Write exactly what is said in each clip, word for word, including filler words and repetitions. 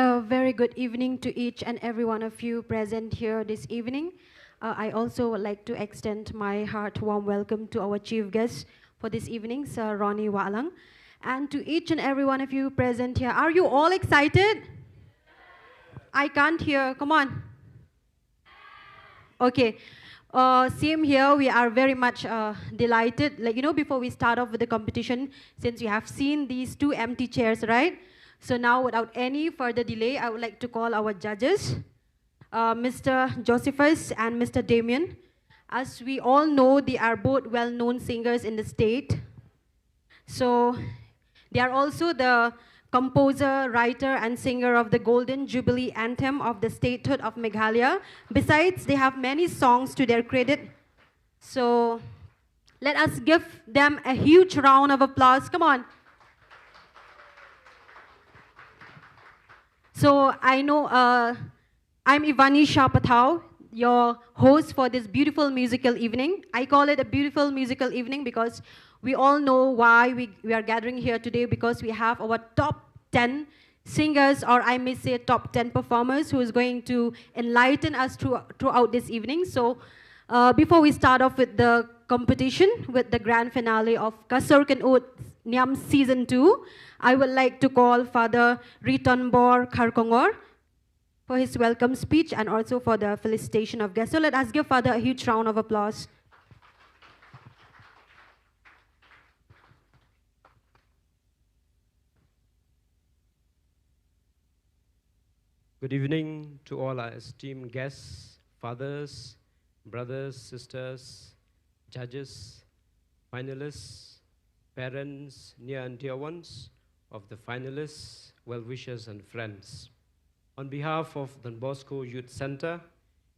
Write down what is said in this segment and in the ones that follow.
A very good evening to each and every one of you present here this evening. Uh, I also would like to extend my heart warm welcome to our chief guest for this evening, Sir Ronnie Wahlang. And to each and every one of you present here, are you all excited? I can't hear. Come on. Okay. Uh, same here. We are very much uh, delighted. Like, you know, before we start off with the competition, since we have seen these two empty chairs, right? So now, without any further delay, I would like to call our judges, uh, Mister Josephus and Mister Damien. As we all know, they are both well-known singers in the state. So they are also the composer, writer, and singer of the Golden Jubilee Anthem of the Statehood of Meghalaya. Besides, they have many songs to their credit. So let us give them a huge round of applause. Come on. So I know uh, I'm Ivani Shah Pathaw, your host for this beautiful musical evening. I call it a beautiful musical evening because we all know why we, we are gathering here today, because we have our top ten singers, or I may say top ten performers, who is going to enlighten us through, throughout this evening. So uh, before we start off with the competition, with the grand finale of Ka Sur Kynnoh Niam Season two, I would like to call Father Ritonbor Kharkongor for his welcome speech and also for the felicitation of guests. So let us give Father a huge round of applause. Good evening to all our esteemed guests, fathers, brothers, sisters, judges, finalists, parents, near and dear ones of the finalists, well-wishers and friends. On behalf of Don Bosco Youth Centre,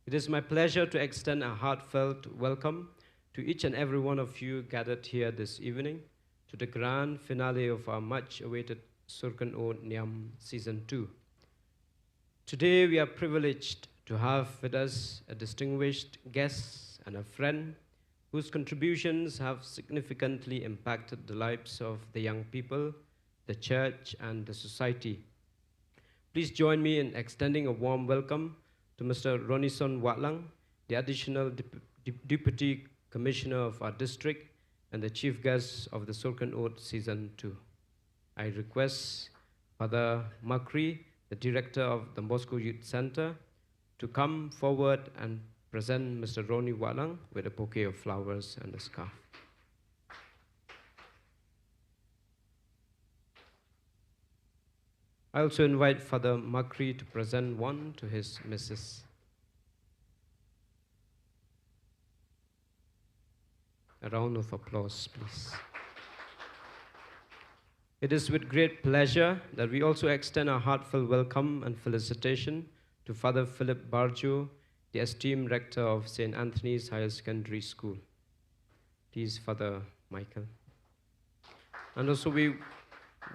it is my pleasure to extend a heartfelt welcome to each and every one of you gathered here this evening to the grand finale of our much-awaited Sur Kynnoh Niam Season two. Today we are privileged to have with us a distinguished guest and a friend whose contributions have significantly impacted the lives of the young people, the church and the society. Please join me in extending a warm welcome to Mister Ronison Wahlang, the Additional Dep- Dep- Deputy Commissioner of our district and the Chief Guest of the Sur Kynnoh Season two. I request Father Makri, the Director of Don Bosco Youth Centre, to come forward and present Mister Ronnie Wahlang with a bouquet of flowers and a scarf. I also invite Father Makri to present one to his missus. A round of applause, please. It is with great pleasure that we also extend our heartfelt welcome and felicitation to Father Philip Barjo, the esteemed rector of Saint Anthony's Higher Secondary School. Please, Father Michael. And also we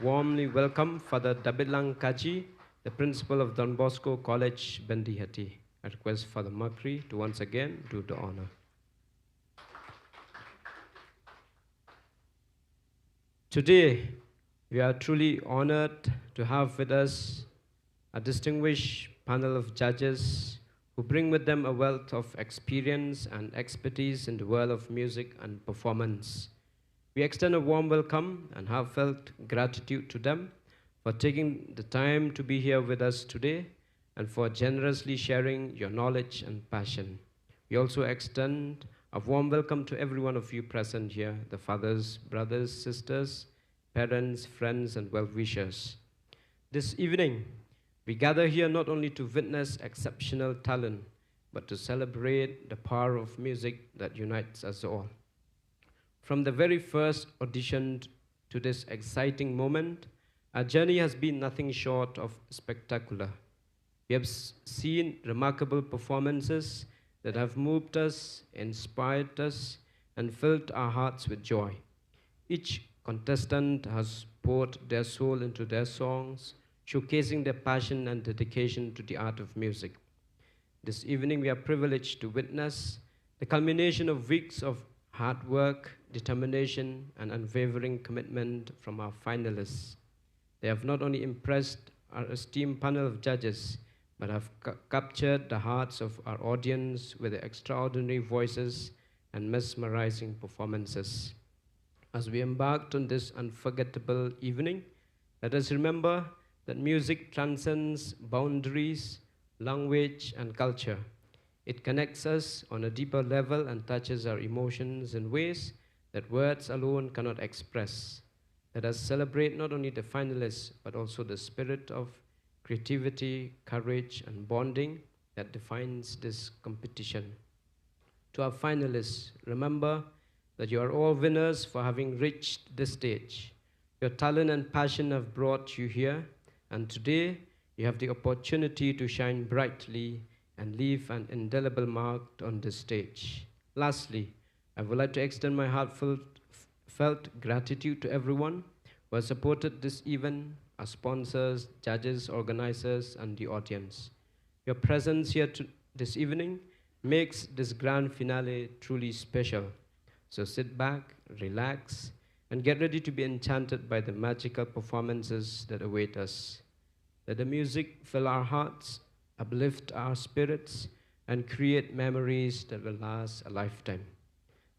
warmly welcome Father Dabitlang Kaji, the principal of Don Bosco College, Bandihatty. I request Father Makri to once again do the honor. Today, we are truly honored to have with us a distinguished panel of judges who bring with them a wealth of experience and expertise in the world of music and performance. We extend a warm welcome and heartfelt gratitude to them for taking the time to be here with us today and for generously sharing your knowledge and passion. We also extend a warm welcome to every one of you present here, the fathers, brothers, sisters, parents, friends, and well-wishers. This evening, we gather here not only to witness exceptional talent, but to celebrate the power of music that unites us all. From the very first audition to this exciting moment, our journey has been nothing short of spectacular. We have s- seen remarkable performances that have moved us, inspired us, and filled our hearts with joy. Each contestant has poured their soul into their songs, showcasing their passion and dedication to the art of music. This evening, we are privileged to witness the culmination of weeks of hard work, determination, and unwavering commitment from our finalists. They have not only impressed our esteemed panel of judges, but have ca- captured the hearts of our audience with their extraordinary voices and mesmerizing performances. As we embarked on this unforgettable evening, let us remember that music transcends boundaries, language, and culture. It connects us on a deeper level and touches our emotions in ways that words alone cannot express. Let us celebrate not only the finalists, but also the spirit of creativity, courage, and bonding that defines this competition. To our finalists, remember that you are all winners for having reached this stage. Your talent and passion have brought you here, and today you have the opportunity to shine brightly and leave an indelible mark on this stage. Lastly, I would like to extend my heartfelt felt gratitude to everyone who has supported this event, our sponsors, judges, organizers, and the audience. Your presence here to, this evening makes this grand finale truly special. So sit back, relax, and get ready to be enchanted by the magical performances that await us. Let the music fill our hearts, uplift our spirits, and create memories that will last a lifetime.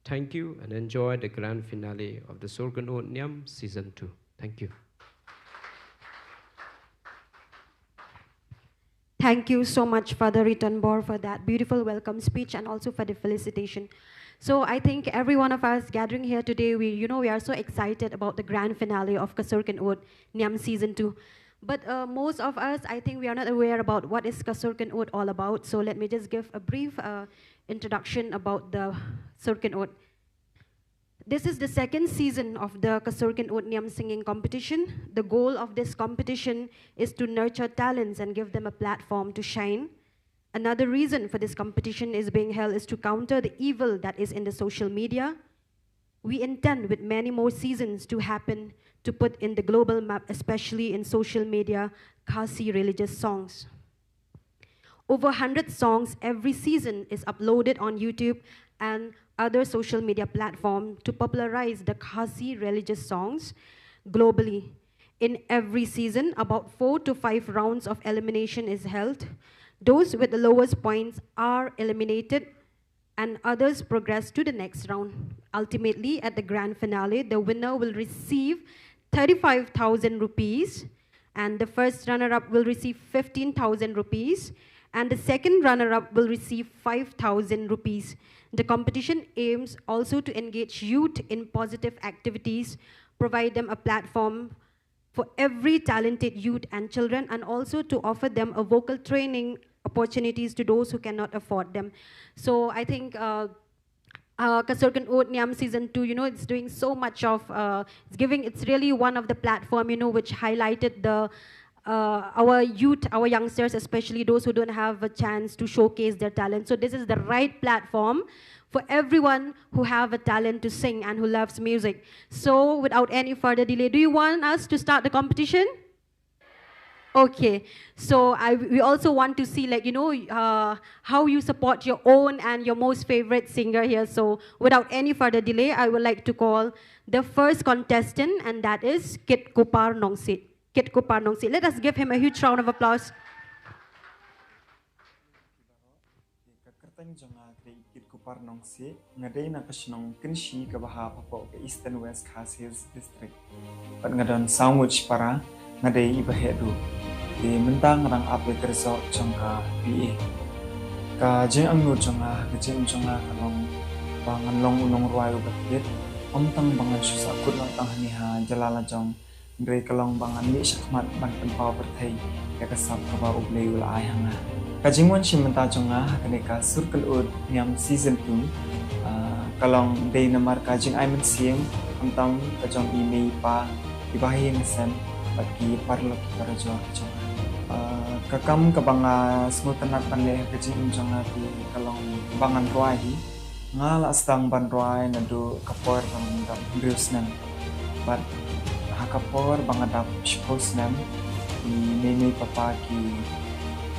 Thank you and enjoy the grand finale of the Surkan Ut Niam Season two. Thank you. Thank you so much, Father Ritonbor, for that beautiful welcome speech and also for the felicitation. So I think every one of us gathering here today, we, you know, we are so excited about the grand finale of Ka Surkan Ut Niam Season two. But uh, most of us, I think we are not aware about what is Ka Surkan Ut all about. So let me just give a brief uh, introduction about the Surkan Ut. This is the second season of the Ka Surkan Ut Niam singing competition. The goal of this competition is to nurture talents and give them a platform to shine. Another reason for this competition is being held is to counter the evil that is in the social media. We intend with many more seasons to happen to put in the global map, especially in social media, Khasi religious songs. Over one hundred songs every season is uploaded on YouTube and other social media platform to popularize the Khasi religious songs globally. In every season, about four to five rounds of elimination is held. Those with the lowest points are eliminated and others progress to the next round. Ultimately, at the grand finale, the winner will receive thirty-five thousand rupees, and the first runner up will receive fifteen thousand rupees, and the second runner up will receive five thousand rupees. The competition aims also to engage youth in positive activities, provide them a platform for every talented youth and children, and also to offer them a vocal training opportunities to those who cannot afford them. So I think uh, uh, Ka Surkan Ut Niam season two, you know, it's doing so much of, uh, it's giving, it's really one of the platform, you know, which highlighted the uh, our youth, our youngsters, especially those who don't have a chance to showcase their talent. So this is the right platform for everyone who have a talent to sing and who loves music. So without any further delay, do you want us to start the competition? Okay, so I, we also want to see, like, you know, uh, how you support your own and your most favorite singer here. So without any further delay, I would like to call the first contestant, and that is Kit Kupar Nongsit. Kit Kupar Nongsit. Let us give him a huge round of applause. Ka kyrteng jong nga ka dei Kit Kupar Nongsit, nga dei na ka shnong Kynshi kaba hap hapoh ka Eastern West Khasi Hills District. Bad nga don saw ngut shipara, nga dei iba heh duh. Te mynta nga dang ap ïa ka result jong ka B A. Ka jingangnud jong nga ha ka jingim jong nga ka long ba ngan long u nongrwai uba tbit, ym tang ba ngan shu sahkut noh tang hangne ha jylla lajong, hynrei ka long ba ngan mih shakhmat ban pynpaw pyrthei ïa ka sap kaba U Blei u la ai ha nga. Ka jingwan shim bynta jong nga ha kane ka Sur Kynlut Niam Season two, ah, ka long dei namar ka jingai mynsiem khamtam ka jong i mei i pa, i bahaïing hasem bad ki paralok ki parajor ka jong nga. Ah, ka kam kaba nga sngewtynnat ban leh ha ka jingim jong nga te ka long ba ngan rwai hi. Nga la sdang ban rwai naduh ka por ba nga dap hynriew snem. Bad ha ka por ba nga dap shiphew snem, i mei mei papa ki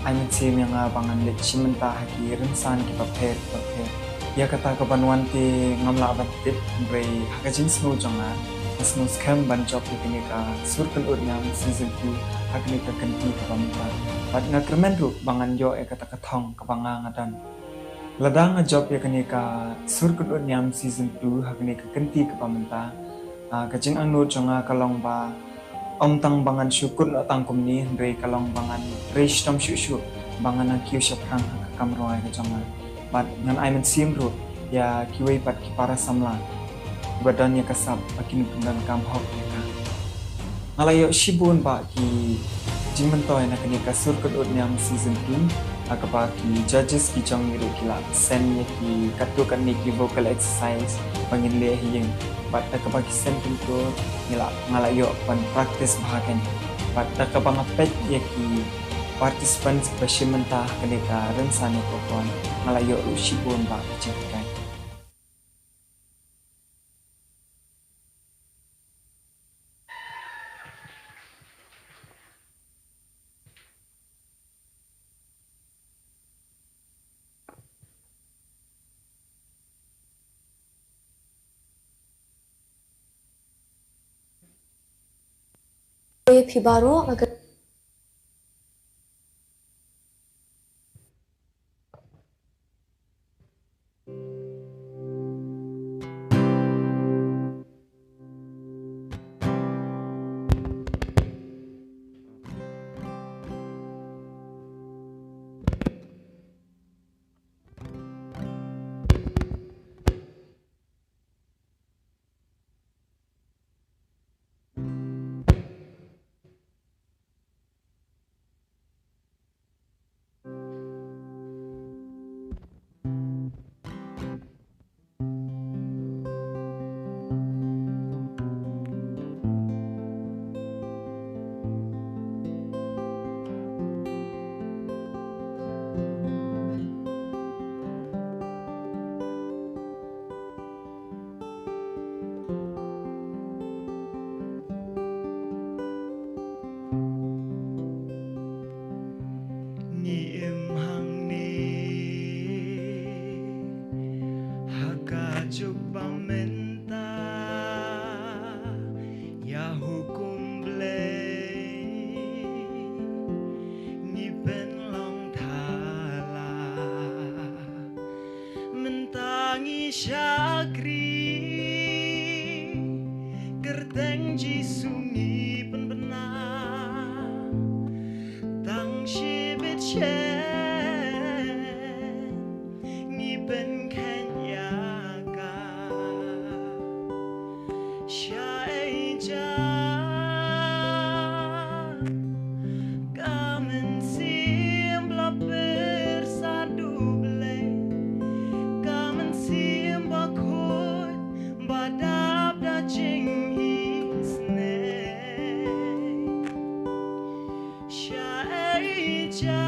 ai mynsiem ïa nga ba ngan leit shim bynta ha ki rynsan kiba pher kiba pher. Ïa kata ka ban wan te ngam lah ban tip, hynrei ha ka jingsngew jong nga, Nga sngewskhem ban jop ïa kane ka Sur Kynnoh Niam season two ha kane ka kynti kaba mynta. Bad nga kyrmen ruh ba ngan ïoh ïa kata ka thong kaba nga nga don. Lada nga jop ïa kane ka Sur Kynnoh Niam season two ha kane ka kynti kaba mynta, ah, ka jingangnud jong nga ka long ba ym tang ba ngan shu kut noh tang kumne, hynrei ka long ba ngan trei shitom shuh shuh ba ngan nang kiew shaphrang ha ka kam rwai ka jong nga. Bad ngan ai mynsiem ruh ïa kiwei pat ki para samla ba don ïa ka sap ba kin pyndonkam hok ïa ka. Nga la ïoh shibun bah ki jingmyntoi na kane ka Sur Kynnoh Niam season two, ha kaba ki judges ki jong ngi ruh ki la send ïa ki katto katne ki vocal exercise ba ngin leh ha ïing. Bad da kaba ki send kumto, ngi la, nga la ïoh ban practice bha kein. Bad da kaba nga peit ïa ki participants ba shim bynta ha kane ka rynsan ïa ka khon, nga la ïoh ruh shibun bah ki jinghikai. Phi baroh, nga kyrpad Ngi im hangne ha ka juk ba mynta ïa hukum Blei ngi pynlong thala. Mynta ngi shakri kyrteng Jisu ngi pynbna. Tang shibit shen ngi pynkheiñ ïa ka. Shaei ja ka mynsiem ba la pyrsad U Blei, ka mynsiem bakhuid ba dap da jingisynei. Shaei ja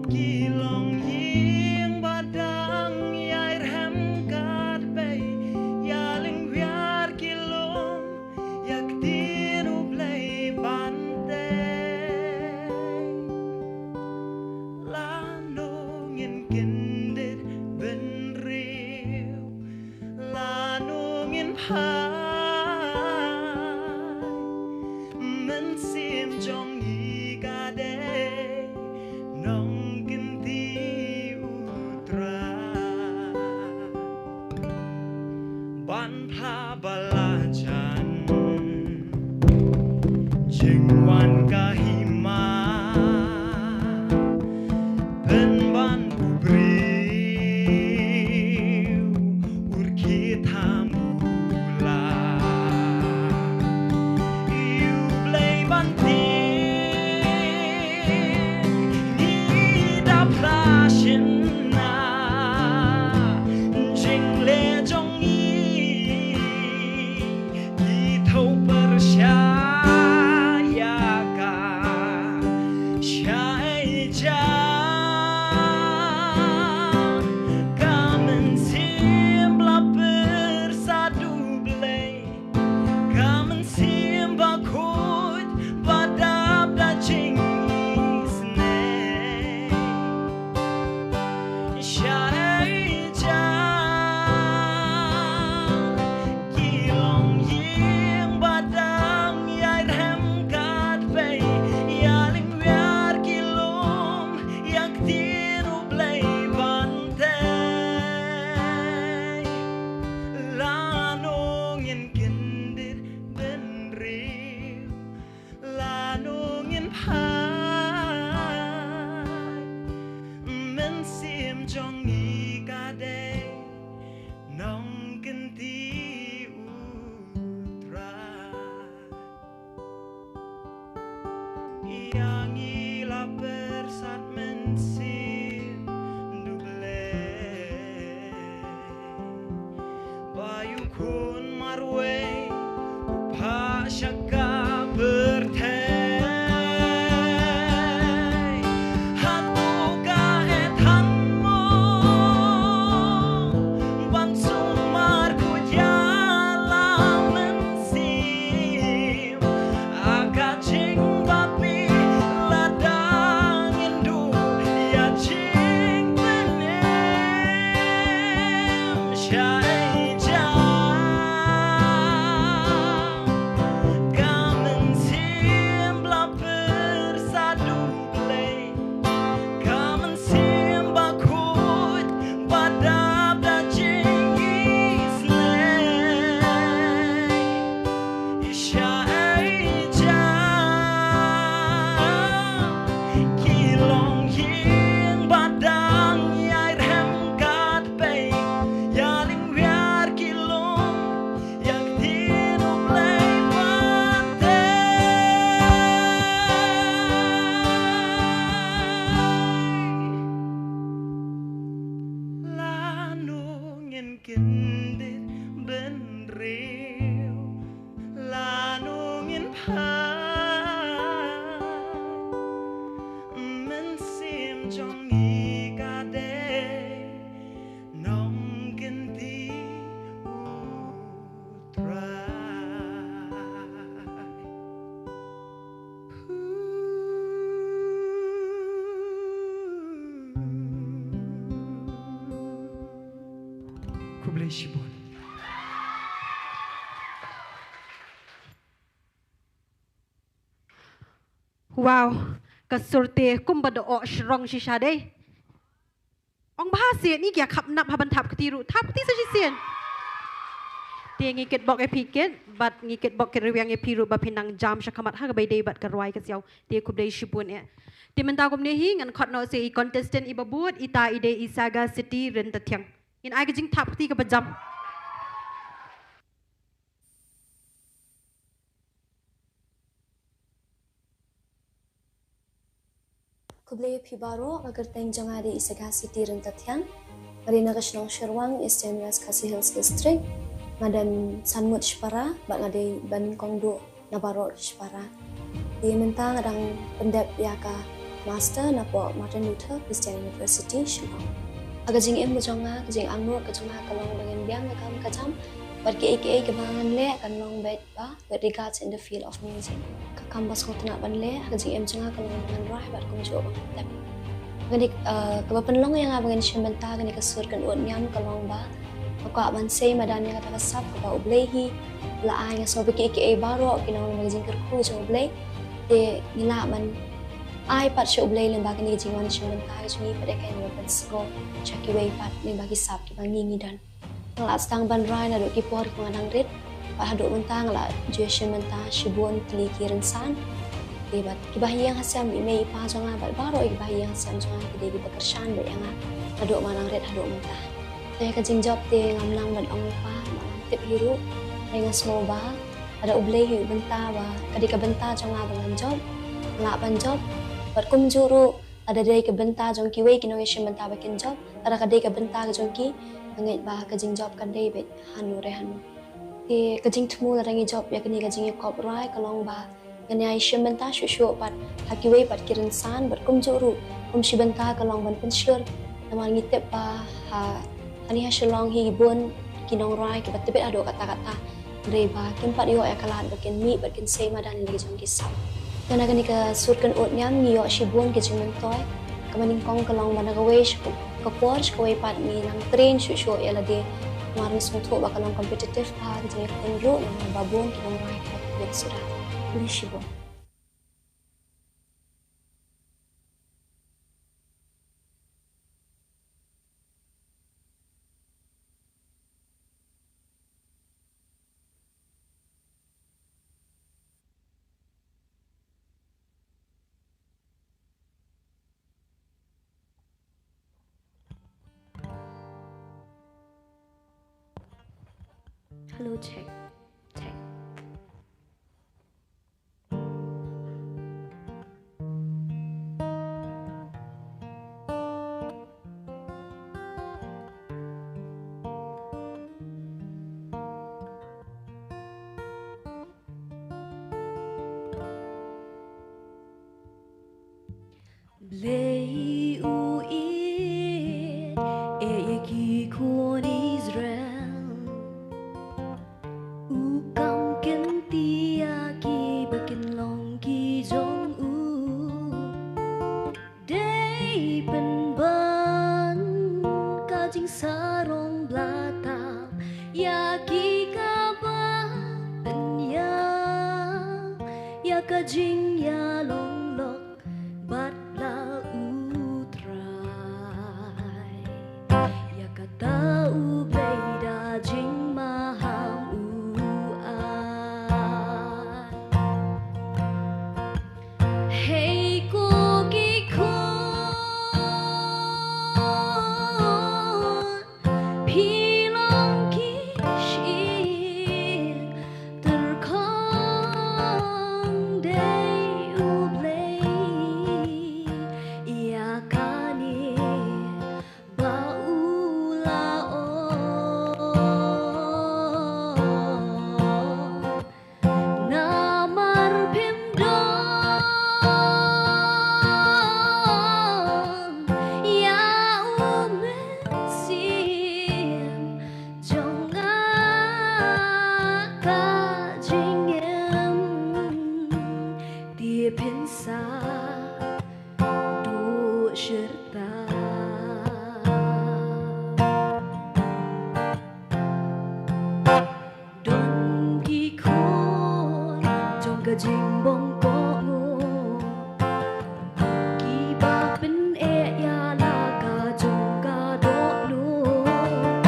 ki longïing ba dang ïai rhem katba ïa lyngwiar ki lum ïa ktien U Blei ban tei. Lano ngin kyndit bynriew, lano ngin phai, mynsiem jong ngi ka dei nongkynti U Trai. Ban phla ba la jan jingwan ka hima, pynban u briew u rkhie tham u la. Ïa U Blei ban tieng ngi da phla shynna, jingleh jong ngi ki thew pyrshah ïa ka. Sha ka pyrthei, hato ka heh than mo, ban sumar khuid ïa la mynsiem, ha ka jingbabe lada ngin duh ïa jingpynim. Sha ei ja ka mynsiem ba la pyrshah da U Blei, ka mynsiem bakhuid ba dap da jingisynei. Sha ei ja ki longïing ba dang ïai rhem kat pei, ïa ling wiar ki long ïa ka ktien U Blei ba tei. Lano ngin kyndit bynriew, lano ngin phai, mynsiem jong ngi ka dei nongkyntiew U Trai. Khublei shibun. Wow, ka sur te kumba da oh shrong shisha dei. Ong bha seh, ngi ïa khap nap ha ban thap kti ruh, thap kti sa shisien. Te ngi kitbok ïa phi kit, bad ngi kitbok kit rwiang ïa phi ruh ba phi nang jam sha khmat ha kaba ïadei bad ka rwai ka siaw. Te khublei shibun eh. Te mynta kumne hi ngan khot noh seh i contestant iba bud, ita i dei i Saga City Ryntathiang. Ngin ai ka jingthap kti kaba jam. Khublei phi baroh, ka kyrteng jong nga dei i Saga City Ryntathiang. Nga dei na ka shnong Shyrwang, Eastern West Khasi Hills District. Nga don san ngut shipara bad nga dei ba nyngkong duh na baroh ki shipara. Te mynta nga dang pyndep ïa ka master napoh Martin Luther Christian University, Shillong. Ha ka jingim ka jong nga, ka jingangnud ka jong nga ka long ba ngan biang ka kam ka jam bad kiei kiei kiba ngan leh kan long beit ba with regards in the field of music. Ka kam ba sngewtynnat ban leh ha ka jingim jong nga ka long ba ngan rwai bad kumjuh ba ngan tep. Kane, eh, kaba pynlong ïa nga ba ngan shim bynta kane ka sur kynnoh niam ka long ba nga kwah ban sei madan ïa kata ka sap kaba U Blei hi u la ai. Nga sngew ba kiei kiei baroh ki nang long ba ka jingkyrkhu jong U Blei. Te ngi lah ban ai pat sha U Blei lyngba kane ka jingwan shim bynta ka jong ngi, pat ïa kaei ba pynsngew sha kiwei pat lyngba ki sap kiba ngi ngi don. Nga la sdang ban rwai naduh ki por kiba nga dang rit bad haduh mynta nga la ju shim bynta shibun tylli ki rynsan. Te bad kiba ha ïing ha sem, i mei i pa jong nga bad baroh kiba ha ïing ha sem jong nga ki dei kiba kyrshan bad ïa nga naduh ba nga dang rit haduh mynta. Te ïa ka jingjop te ngam nang ban ong lypa, ngam tip hi ruh. Te nga sngew ba lada U Blei hi u bynta ba ka dei ka bynta jong nga ba ngan jop, nga lah ban jop. Bad kumjuh ruh lada dei ka bynta jong kiwei ki nongïashim bynta ba kin jop, lada ka dei ka bynta ka jong ki, nga ngeit ba ka jingjop kan dei beit hano re hano. Te ka jingthmu lada ngi jop ïa kane ka jingïakop rwai ka long ba ngan ïai shim bynta shuh shuh pat ha kiwei pat ki rynsan, bad kumjuh ruh kum shi bynta ka long ban pynshlur. Namar ngi tip ba ha, hangne ha Shillong hi bun ki nongrwai kiba tbit haduh katta katta, hynrei ba kim pat ïoh ïa ka lad ba kin mih bad kin sei madan ïa la ki jong ki sap. Te na kane ka sur kynnoh niam ngi ïoh shibun ki jingmyntoi. Kaba nyngkong ka long ba na kawei sha ka por sha kawei pat ngi nang train shuh shuh ïa lade. Namar ngi sngewthuh ba ka long competitive bha ka jingïakhun ruh namar ba bun ki nongrwai kiba tbit suda. Khublei shibun. Hello, check, check. Jingïalong lok bad la U Trai, ïa kata U Blei da jingmaham u ai. Hei ko ki khun, phi long ki shyieng tyrkhong dei U Blei, ïa kane ba u la ong. Namar phim don ïa u Mynsiem jong nga ka jingim, te phin sa duh shirta. Don ki khun jong ka jingbong kohnguh kiba pyneh ïa la ka jong ka dohnud.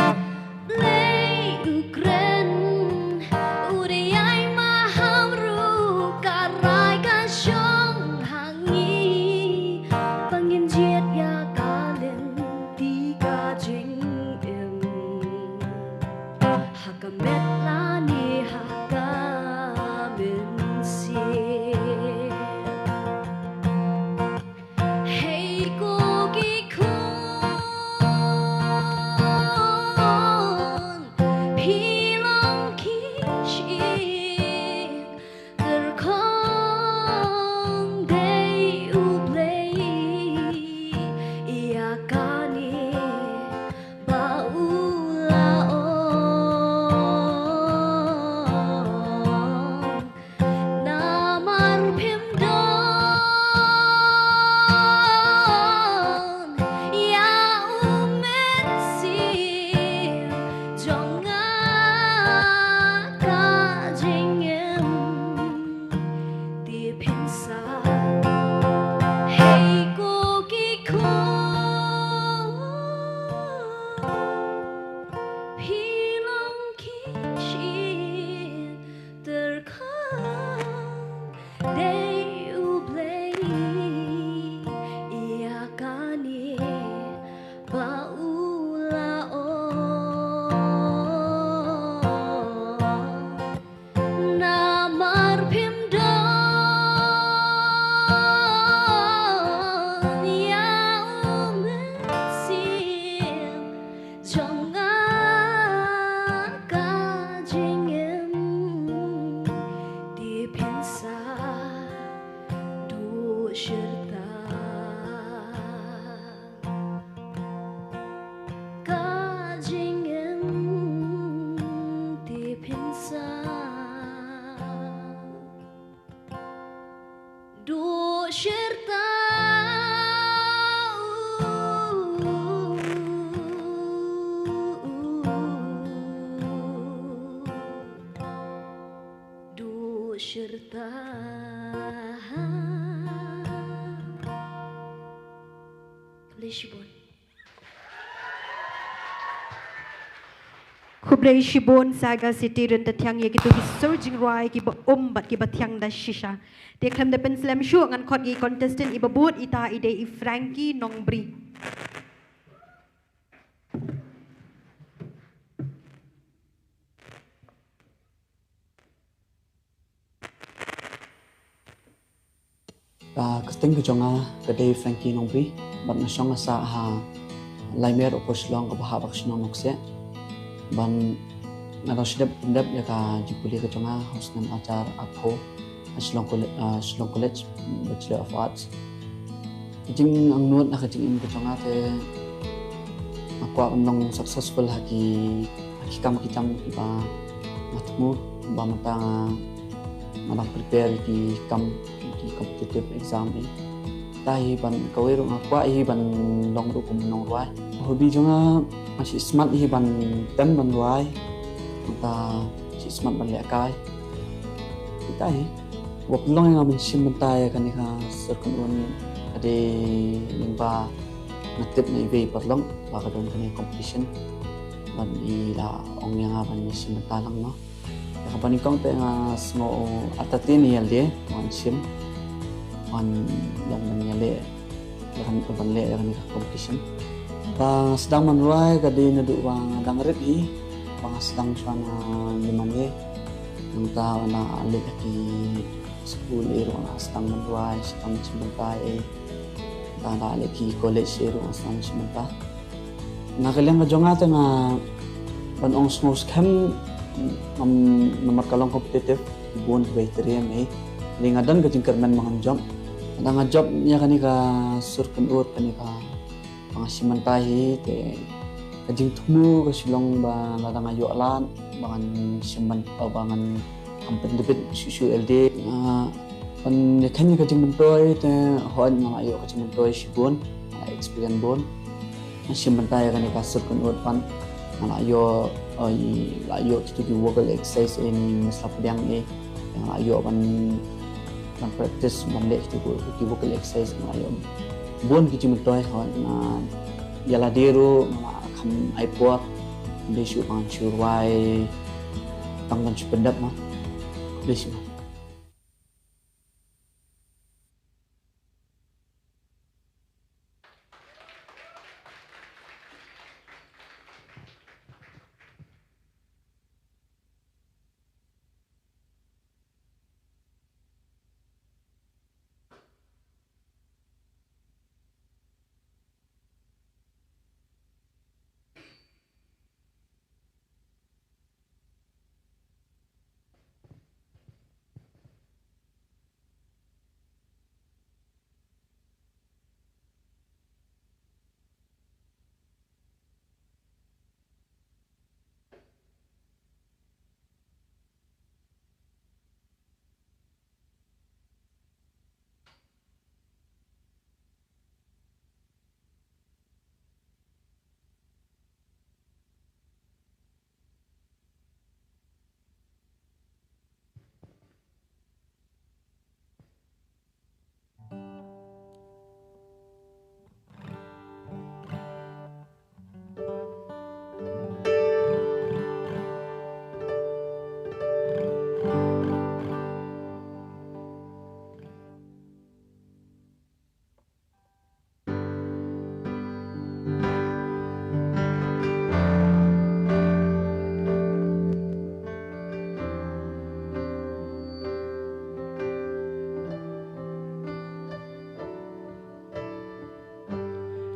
Blei u kren, u dei ai maham ruh, ka rai ka shong ha ngi, ba ngin jied ïa ka lynti ka jingim. Ha ka met lane ha ka mynsiem. Hei ko ki khun, phi long ki shyieng tyrkhong dei U Blei, ïa kane ba u la ong. Namar phim don ïa u Mynsiem jong nga ka jingim, te phin sa, hei ko ki khun, phi long ki shyieng tyrkhong dei U Blei, ïa kane ba u la ong. Namar phim don ïa u Mynsiem jong nga ka jingim, te phin sa duh shirta. Ka jingim, te phin sa duh shirta. Duh shirta. Khublei shibun. Khublei shibun Saga City, Ryntathiang, ïa kito ki sur jingrwai kiba um bad kiba thiang da shisha. Te khlem da pynslem shuh, ngan khot ïa i contestant iba bud, ita i dei i Frankie Nongbri. Ka kyrteng ka jong nga ka dei Frankie Nongbri, bad nga shong nga sah ha Laimir, Upper Shillong, kaba hap ha ka shnong Nongksiah. Bad nga dang shu dep pyndep ïa ka jingpule ka jong nga ha u snem arhajar arphew ha Shillong College, ah, Shillong College, Bachelor of Arts. Ka jingangnud na ka jingim ka jong nga te nga kwah ban long successful ha ki, ha ki kam ki jam kiba nga thmu, ba mynta nga, nga dang prepare ki kam, ki competitive exam hi. Te hi ban kawei ruh nga kwah hi ban long ruh kum nongrwai. Hobby jong nga, nga shu smat hi ban tem ban rwai. Mynta shu smat ban lehkai. Te hi. Wat pynlong ïa nga ban shim bynta ïa kane ka sur kynhun ka dei lyngba nga tip na iwei i paralok ba ka don kane ka competition. Bad i la ong ïa nga ban ïa shim bynta lang noh. Ïa kaba nyngkong te nga sngew artatien ïalade ban shim ban long ban ïaleh ïa kane ka ban leh ïa kane ka competition. Ba nga sdang ban rwai ka dei naduh ba nga dang rit hi, ba nga sdang shuwa na ïingmane. Nangta ba nga leit ha ki skul ei ruh nga sdang ban rwai, sdang ban shim bynta ei. Nangta nga leit ki college ei ruh nga sdang ban shim bynta. Na ka liang ka jong nga te nga ban ong sngewskhem, ngam, namar ka long competitive, bun kiba ïatrei ïa me. Te nga don ka jingkyrmen ba ngan jop. Lada nga jop ïa kane ka sur kynhun, kane ka ba nga shim bynta hi, te ka jingthmu ka shu long ba lada nga ïoh lad ba ngan shim bynta, ba ngan, ngam pyndep shuh shuh ïalade. Nga ban ïakhun ïa ka jingmyntoi te hooid nga la ïoh ka jingmyntoi shibun, nga la experience bun. Nga shim bynta ïa kane ka sur kynhun pat nga la ïoh, eh, la ïoh kito ki vocal exercise, eh, ne nga sla pdiang, eh, nga la ïoh ban, ban practice ban leh kito ki vocal exercise, nga la ïoh bun ki jingmyntoi. Hooid nga ïalade ruh nga la kham ai por. Khublei shibun ban shu rwai tang ban shu pyndep ma. Khublei shibun.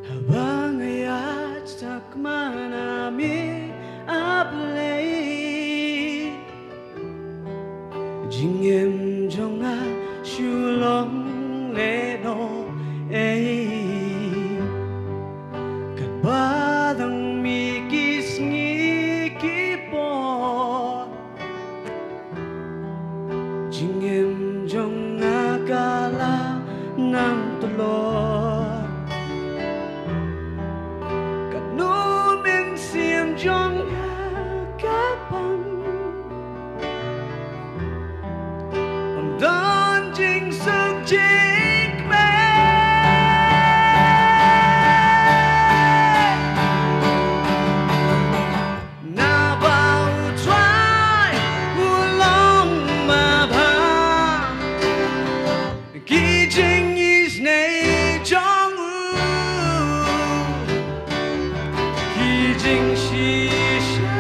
Haba nga ïaid tang ma me A Blei, jingim jong nga shu long lehnoh ei. Katba dang mih ki sngi ki por, jingim jong nga ka la nang tlot. Katno mynsiem jong nga ka pang, ym don jingsuk jingkmen. Naba U Trai u long ma bha ki jingisynei jong u, ki jingshisha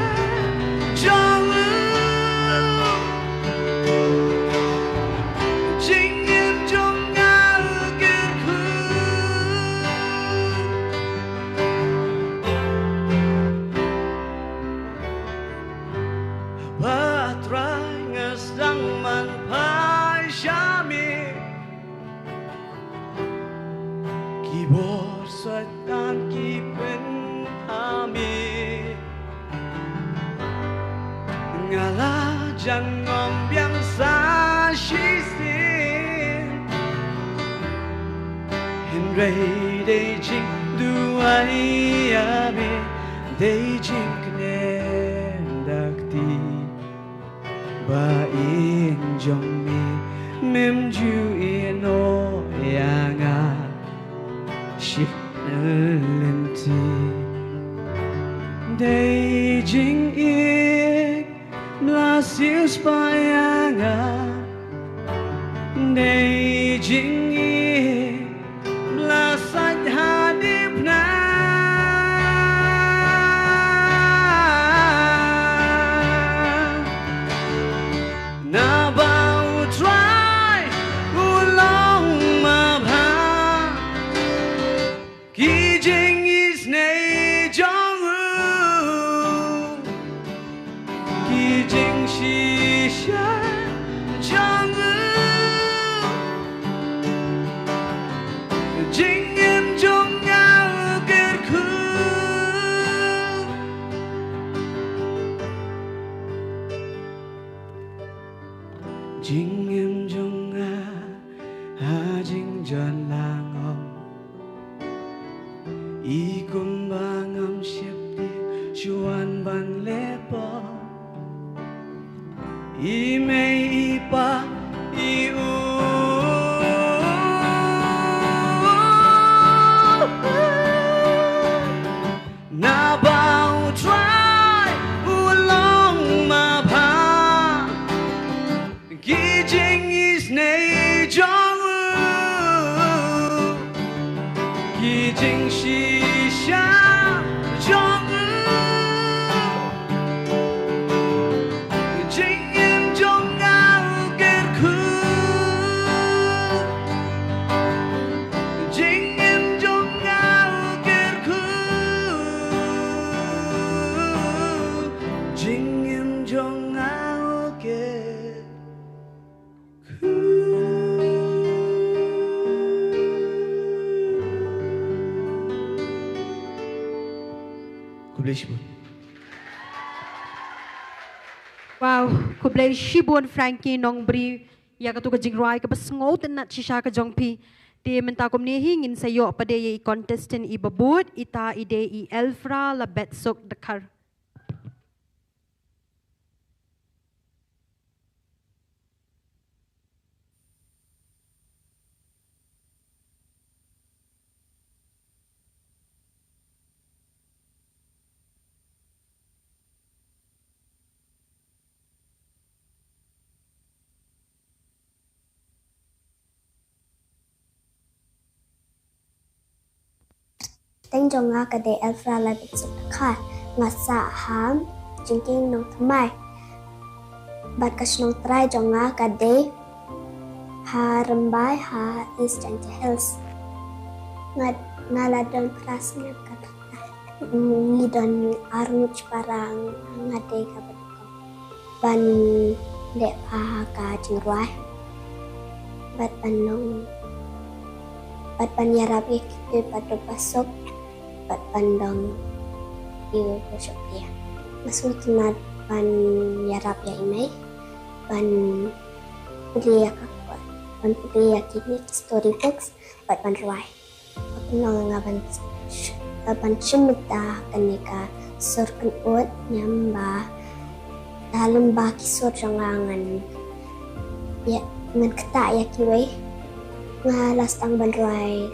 jong u, jingim jong nga u kyrkhu. Haba Trai nga sdang ban phai sha me, ki bor Soitan ki pynthame. Nga la jan ngam biang sa shisien, hynrei dei jingduwai ïa me, dei jingkmen da kti. Ba ïing jong me Mem ju ïehnoh ïa nga shi lynti. Dei jingïeit ba la siew spah ïa nga. Dei jingïeit ba la sait ha dipnah. Naba U Trai u long mabha ki jingisynei jong u, ki jingshisha jong u. Jingim jong nga u kyrkhu. Jingim jong nga ha jingjot la ngop. I kumba ngam sheptieng shu wan ban leh pop. I mei i pa i u. Naba U Trai u long mabha ki jingisynei jong u, ki jingshisha jong u. Jingim jong nga u kyrkhu. Jingim jong nga u kyrkhu. Jingim jong nga u kyrkhu. Khublei shibun. Wow, khublei shibun Frankie Nongbri ïa katu ka jingrwai kaba sngewtynnat shisha ka jong phi. Te mynta kumne hi ngin sa ïoh pat ïa i contestant iba bud, ita i dei i Elfra Labetsuk Dkhar. Kyrteng jong nga ka dei Elfra Labetsuk Dkhar. Nga sah ha Jingkieng Nongthymmai. Bad ka shnong trai jong nga ka dei ha Rymbai ha East Jaintia Hills. Nga, nga la don phra snem ka, ngi don arngut para, nga dei kaba nyngkong ban leh bha ha ka jingrwai bad ban long, bad ban ïarap ïa kito kiba duk ba suk bad ban long ïa u shakri. Nga sngewtynnat ban ïarap ïa i mei ban pule ïa ka kot, ban pule ïa kine ki story books bad ban rwai. Ka pynlong ïa nga ban, ban shim bynta kane ka sur kynud, niam ba da lem ba ki sur jong nga ngan, ïa, ngan ktah ïa kiwei. Nga la sdang ban rwai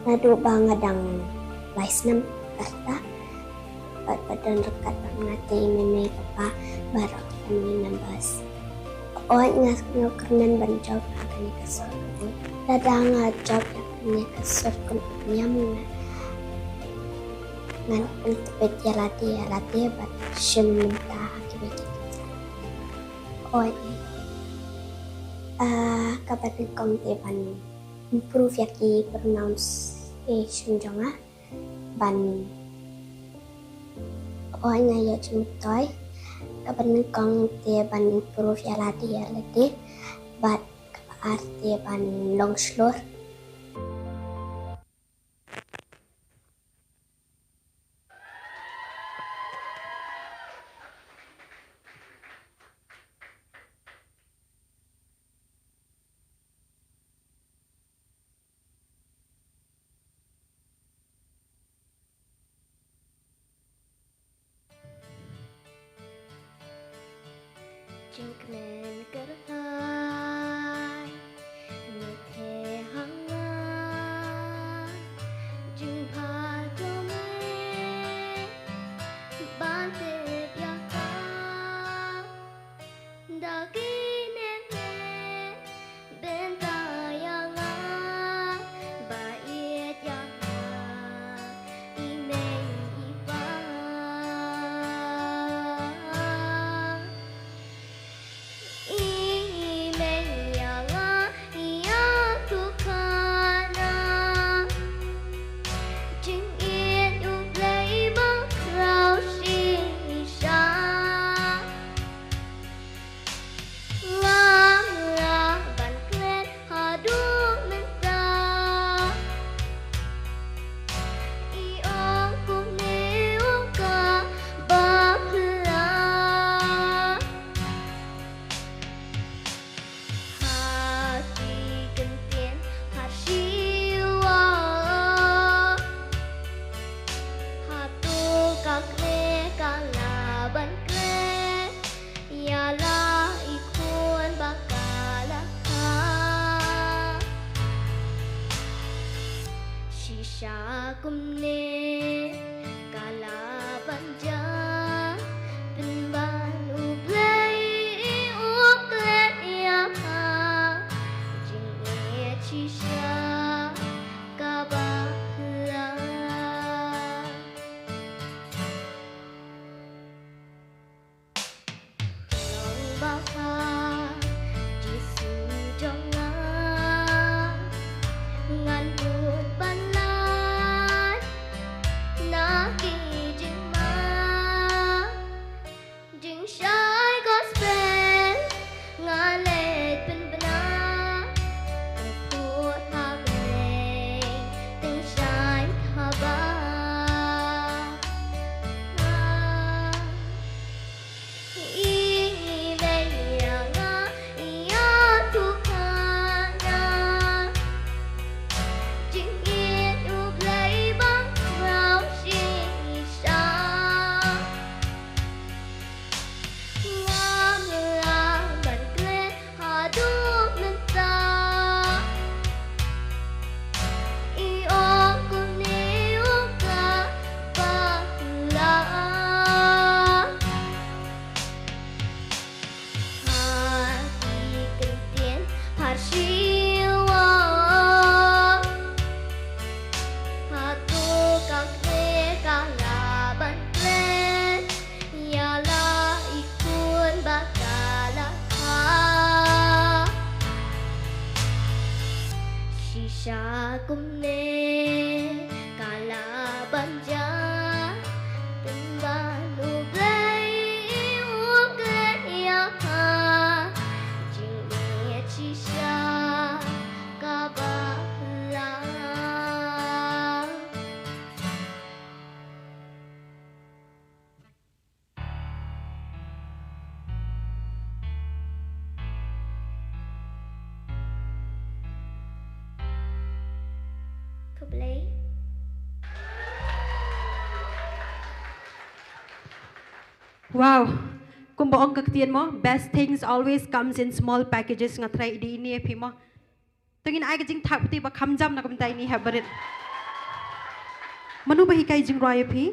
naduh ba nga dang lai snem ka rta. Bad ba don ryngkat bad nga te i mei mei papa baroh ki family members. Hooid, nga sngewkmen ban jop ha kane ka sur kynud. Lada nga jop ha kane ka sur kynud niam, nga, ngan pyntbit ïa lade ïa lade bad shim bynta ha kiwei ki. Hooid. Ah, kaba nyngkong te ban improve ïa ki pronunciation jong nga. Ban, hooid, nga ïoh jingmyntoi. Kaba nyngkong te ban improve ïa lade ïa lade. Bad kaba ar te ban long shlur. Jingkmen kyrhai. Kumne ka la ban jia, pynban U Blei u klet ïa nga, jingïeit shisha kaba phylla. Long ba ha Jisu jong nga, ngan bud ban lait na ki jingma. Jingshai gospel nga leit pynbna, pynput ha bneng, tyngshaiñ haba. I mei ïa nga, ïa tu ka nga. Jingïeit U Blei ba khraw shisha. Ngam lah ban klet haduh mynta. I ong kumne u kaba la. Ha ki kyntien pharshi wa. Hato ka kne ka la ban klet. Ïa la i khun ba ka la kha. Shisha kumne ka la ban jia. Pynban U Blei u klet ïa nga. Jingïeit shisha kaba la. Khublei. Wow. Kumba ong ka ktien mo, best things always comes in small packages. Nga trai i dei ine phi mo. To ngin ai ka jingthap te ba kham jam na ka bynta ine hep barit. Mano ba hikai jingrwai ïa phi?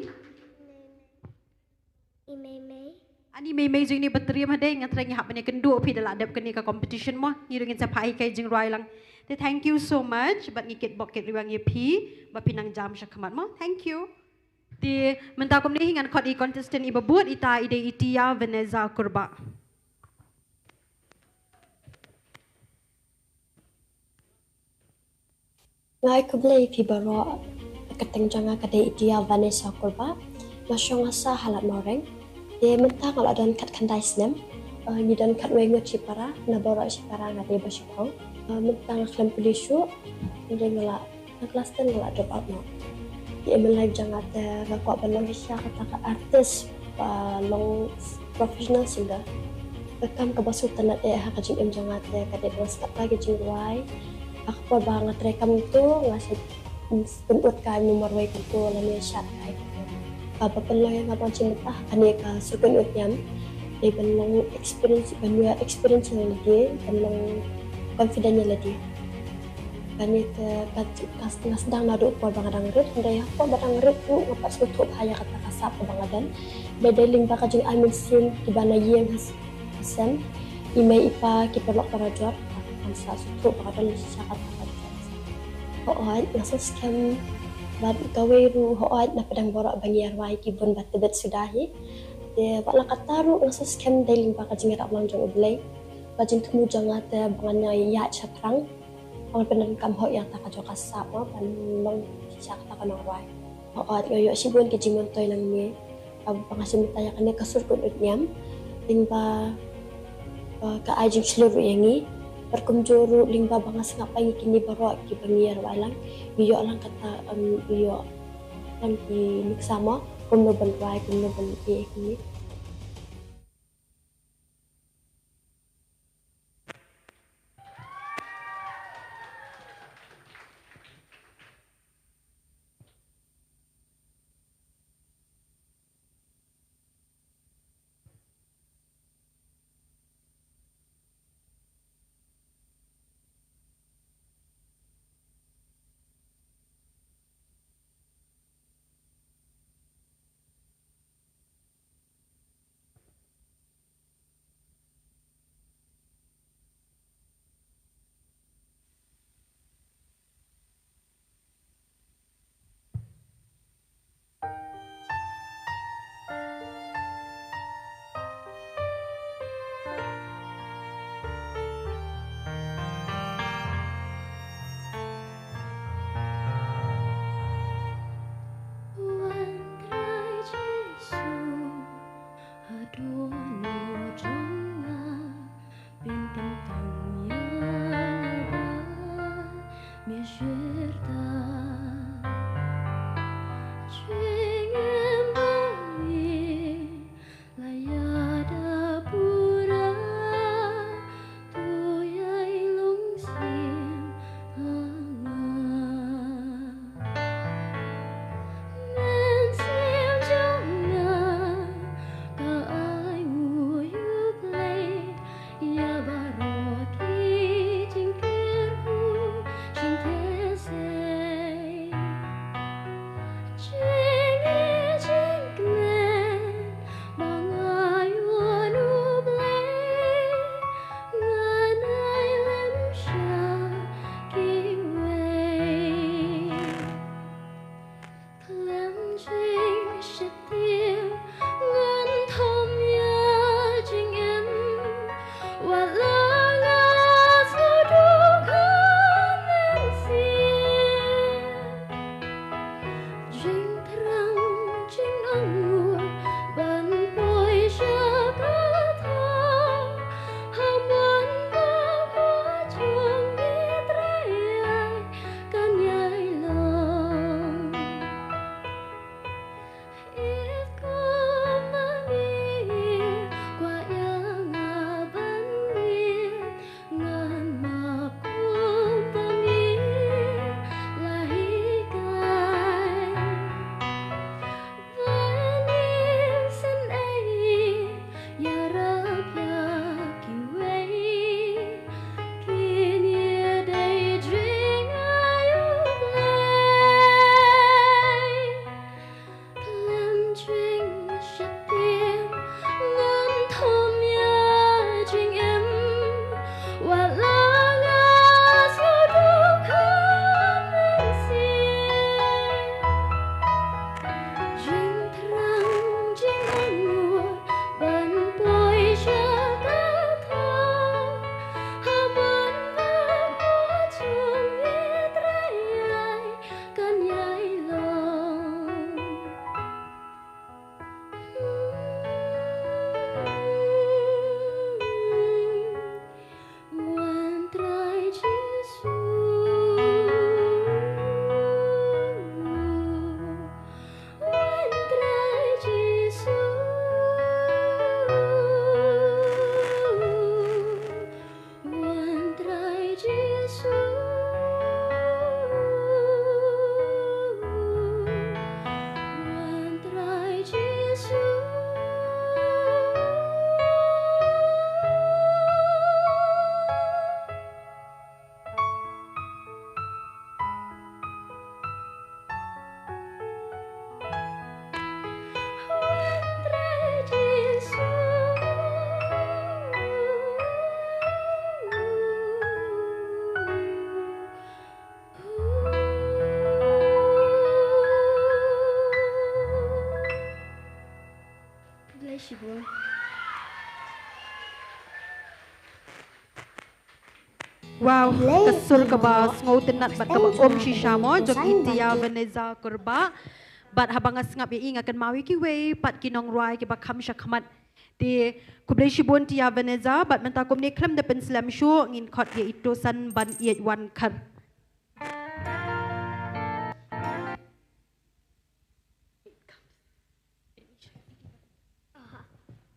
I Mei Mei. Ani Mei Mei jong ine ba triem hadei, nga trai ngi hap ban ïakynduh phi da la dep kane ka competition mo. Ngi ruh ngin sa phah hikai jingrwai lang. Te thank you so much, bad ngi kitbok kitrwiang ïa phi ba phi nang jam sha khmat mo. Thank you. Te mynta kumne hi ngan khot i contestant iba bud, ita i dei i Tia Vanessa Kurbah. Nga ai khublei ïa phi baroh. Ka kyrteng jong nga ka dei i Tia Vanessa Kurbah. Nga shong ha Sah ha Lad Mawreng. Te mynta nga la don khatkhyndai snem. Eh, ngi don khatwei ngut shipara, na baroh shipara nga dei ba shiphang. Eh, mynta nga khlem pule shuh. Hynrei nga la, na klas ten nga la drop out noh. Te aim in life jong nga te nga kwah ban long shisha kata ka artist, ba long professional singer. Ka kam kaba sngewtynnat eh ha ka jingim jong nga te ka dei ba nga sngap ïa ka jingrwai. Ha ka por ba nga trei kam tu nga sa pynut kai ïa u marwei kumto lane shad kai kumto. Kaba pynlong ïa nga ban shim bynta ha kane ka sur pynut niam. Dei ban long experience, ban ïoh experience ïa lade, ban long confident ïa lade. Kane te ka, ka, nga sdang naduh por ba nga dang rit, hynrei ha por ba dang rit ruh nga pat sngewthuh bha ïa kata ka sap kaba nga don. Ba dei lyngba ka jingai mynsiem kiba na ïing ha s-, ha sem, i mei i pa ki paralok parajor, nga sa sngewthuh ba nga don shisha kata ka jingkyrmen. Hooid, nga sngewskhem bad kawei ruh, hooid, na pdeng baroh ba ngi ïa rwai ki bun ba tbit suda hi. Te wat la katta ruh nga sngewskhem dei lyngba ka jingïarap lang jong U Blei. Ka jingthmu jong nga te ba ngan ïaid shaphrang. Ba ngan pyndonkam hok ïa kata ka jong ka sap mo, ban long shisha kata ka nongrwai. Hooid, nga ïoh shibun ki jingmyntoi nangne. Kaba nga shim bynta ïa kane ka sur pynut niam. Lyngba, eh, ka ai jingshlur ruh ïa ngi. Bad kumjuh ruh lyngba ba nga sngap ba ngi kine baroh kiba ngi ïa rwai lang, ngi ïoh lang kata, em, ngi ïoh lang ki nuksa mo, kumno ban rwai, kumno ban ïa kine. Wow, ka sur kaba sngewtynnat bad kaba um shisha mo jong i Tia Vanessa Kurbah. Bad haba nga sngap ïa i nga kynmaw ïa kiwei pat ki nongrwai kiba kham shakhmat. Te khublei shibun Tia Vanessa bad mynta kumne khlem da pynslem shuh ngin khot ïa i Tosan ban ïaid wan khar.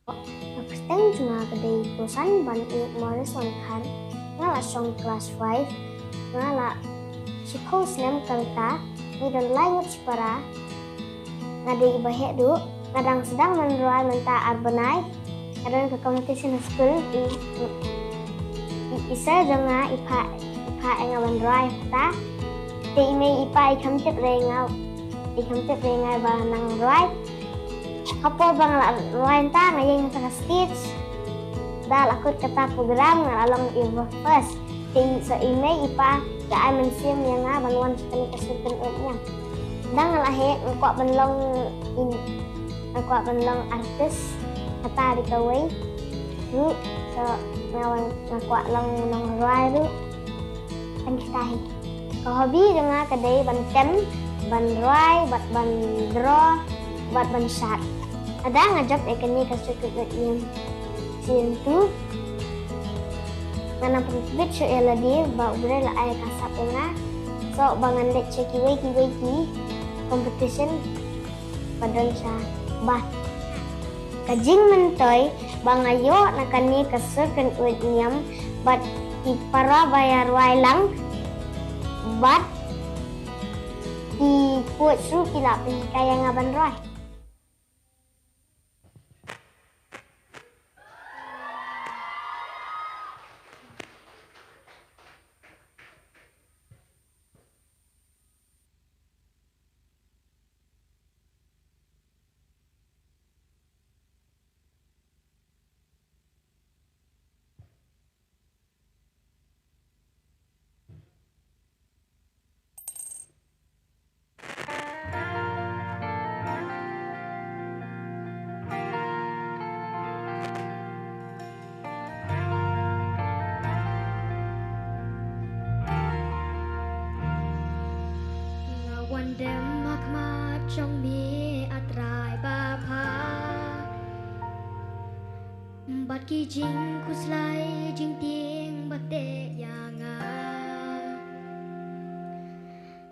Ka kyrteng jong nga ka dei Tosan ban ïeit Morris Wangkhar. Nga la shong klas five. Nga la shiphew snem ka rta. Ngi don lai ngut shipara. Nga dei iba heh duh. Nga dang sdang ban rwai mynta ar bnai. Nga don ka competition ha skul. I, i, i sir jong nga i phah, i phah ïa nga ban rwai kata. Te i mei i pa i kham tip re nga, i kham tip re nga ba nang rwai. Hapoh ba nga la rwai mynta nga ïeng ha ka stage. Da la kut kata program nga la long i ba first. Te i, so i mei i pa ka ai mynsiem ïa nga ban wan sha kane ka sur kynwit niam. Da nga la heh nga kwah ban long in, nga kwah ban long artist. Kata dei kawei ruh, so nga wan, nga kwah long nongrwai ruh. Tang kita hi. Ka hobby jong nga ka dei ban tem, ban rwai, bad ban draw, bad ban shad. Lada nga jop ïa kane ka sur kynwit niam season two, nga nang pyntbit shuh ïa lade ba U Blei la ai ka sap ïa nga. So ba ngan leit sha kiwei kiwei ki competition ba don sha ba. Ka jingmyntoi ba nga ïoh na kane ka sur kynwit niam bad ki para ba ïa rwai lang bad ki coach ruh ki la pynhikai ïa nga ban rwai. Nga wan dem ha khmat jong me, A Trai Bapha, bad ki jingkhuslai jingtieng ba teh ïa nga.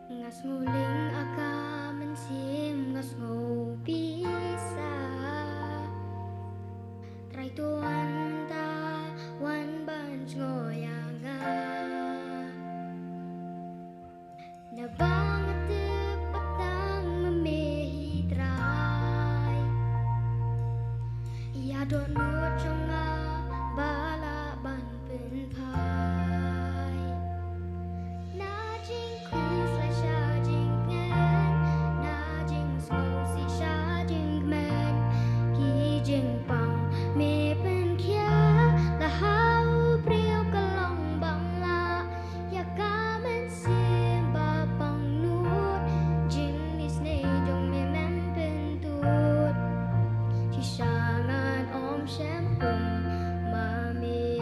Nga sngewlyngngoh ïa ka mynsiem, nga sngewbisa. Trai to wan mynta, wan ban jngoh ïa nga. Naba nga tip ba tang ma me hi Trai. Ïa dohnud jong nga ba lah ban pynphai. Na jingkhuslai sha jingkmen, na jingsngewsih sha jingkmen. Ki jingpang me pynkhia, la ha u briew ka long bang lah. Ïa ka mynsiem ba pangnud, jingisynei jong me mem pyntud. Shisha ngan ym shem pung ma me.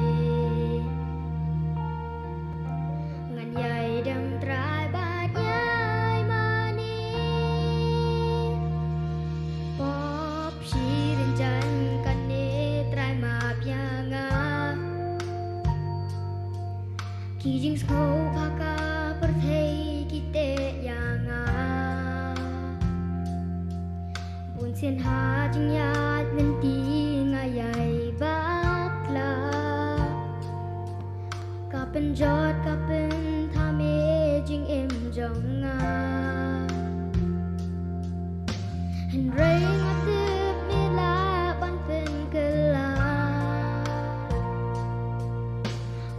Ngan ïai dem Trai bad ïai mane. Pop shi ryngkat ne Trai map ïa nga. Ki jingsngew ba ka pyrthei ki teh ïa nga. Bun sien ha jingïaid lynti nga ïai bakla. Ka pynjot ka pynthame jingim jong nga. Hynrei nga tip me lah ban pynkylla.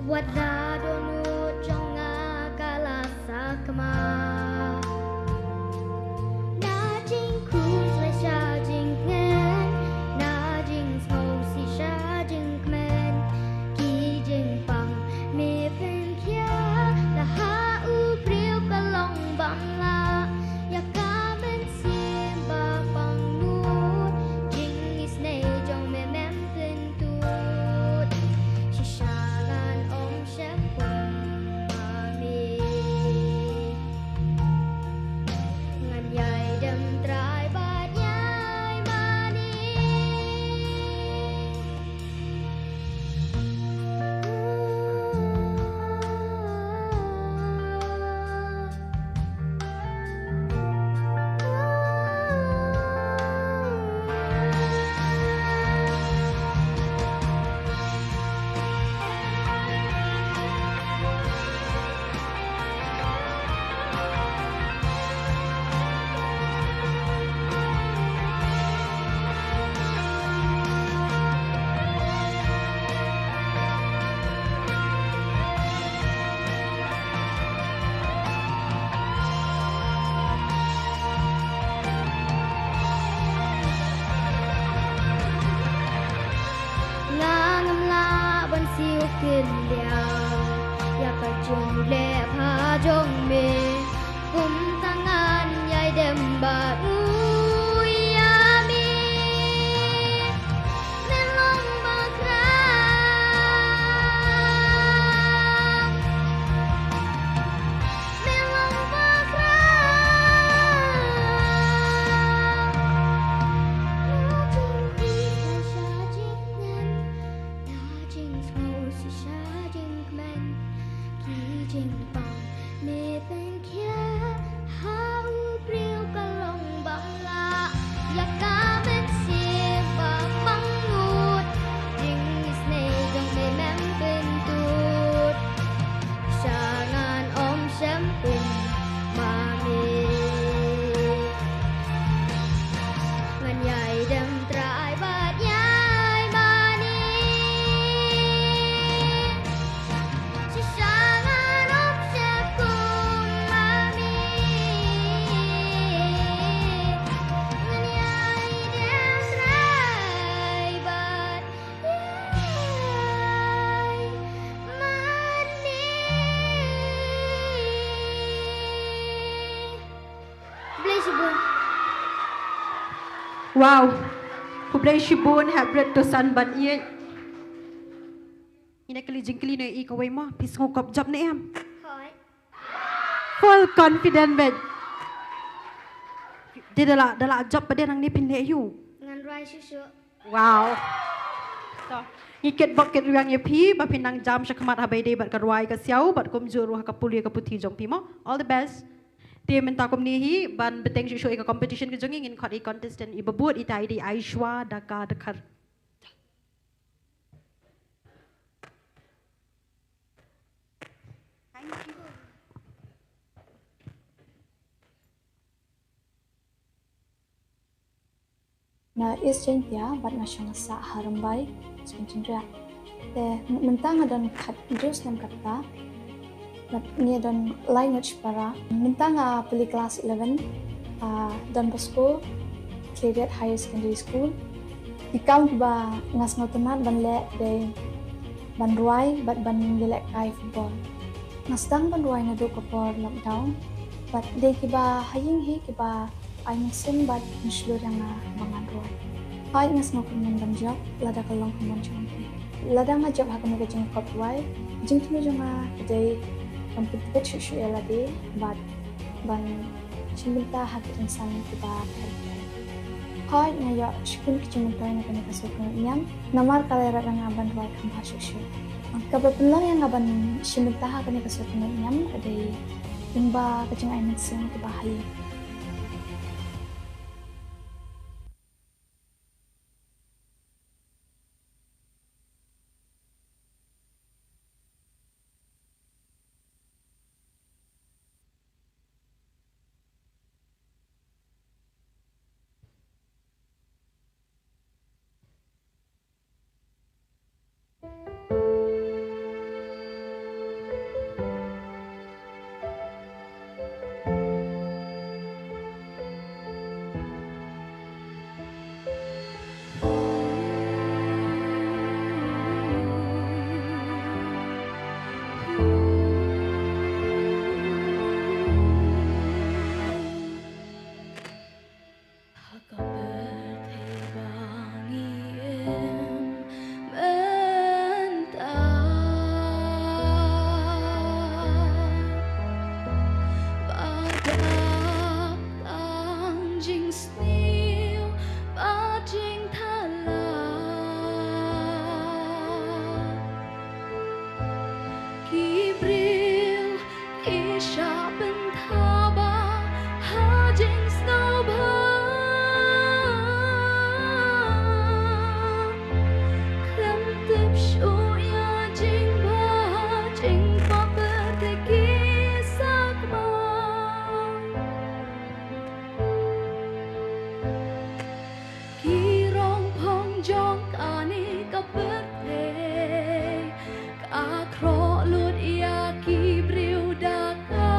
Wat la dohnud jong nga ka la sakma. Na jingkhuslai sha jingkmen, na jingsngewsih sha jingkmen. Ki jingpang me pynkhia, la ha u briew ka long bang lah. Ïa ka mynsiem ba pangnud, jingisynei jong me mem pyntud. Shisha ngan ym shem pung Ïa ka jingleh bha jong me, kumta ngan ïai dem bad u ïa me. Me long bakhraw, me long bakhraw. Na jingkit shisha jingem, na jingsngew shisha jingkmen, ki jingpang me pynkhia ha u briew ka long bamla. Ïa ka mynsiem ba pang nud, jingisynei jong me mem pyntud. Sha ngan ym shym pyn ma me. Ngan ïai dem trai bad ïai mane. Shisha ngan ym shym kum ma me. Ngan ïai dem trai bad ïai mane. Khublei shibun. Wow. Khublei shibun, hapdeng to san ban ïeit. Ngin ïa kylli jingkylli ne i kawei mo, phi sngewkop jop ne em? Hooid. Full confident bad. Te da la, da la jop pat de nangne phin leh aïu? Ngan rwai shuh shuh. Wow. To, ngi kit bok kit rwiang ïa phi ba phin nang jam sha khmat haba ïadei bad ka rwai ka siaw bad kumjuh ruh ha ka pule ka puthi jong phi mo. All the best. Te mynta kumne hi ban bteng shuh shuh ïa ka competition ka jong ngi, ngin khot ïa i contestant iba bud, ita i dei Aishwa Daka Dkhar. Na East Jaintia bad nga shong sah ha Rymbai, West Jaiñtia. Te mynta nga don khathynriew snem katta. Bad ngi don lai ngut shipara. Mynta nga pule klas eleven, ah, Don Bosco Khliehriat Higher Secondary School. Ki kam kiba nga sngewtynnat ban leh dei ban rwai bad ban ïalehkai football. Nga sdang ban rwai naduh ka por lockdown. Bad dei kiba ha ïing hi kiba ai mynsiem bad pynshlur ïa nga ba ngan rwai. Hooid, nga sngewkmen ban jop lada ka long ka mon jong phi. Lada nga jop ha kane ka jingkop rwai, ka jingthmu jong nga ka dei ban pyntbit shuh shuh ïa lade bad ban shim bynta ha ki rynsan kiba pher pher. Hooid, nga ïoh shibun ki jingmyntoi na kane ka sur kynnoh niam namar ka lehrain ïa nga ban rwai kham bha shuh shuh. Kaba pynlong ïa nga ban shim bynta ha kane ka sur kynnoh niam ka dei lyngba ka jingai mynsiem kaba ha ïing. Ha ka pyrthei ba ngi im mynta, ba dap tang jingsniew bad jingthala. Ki briew ki shah pynthaba ha jingsngewbha. Khlem tip shuh ïa jingbha jingpyrkhat ki sakma. Ki rong phong jong kane ka pyrthei ka khroh lut ïa ki briew da ka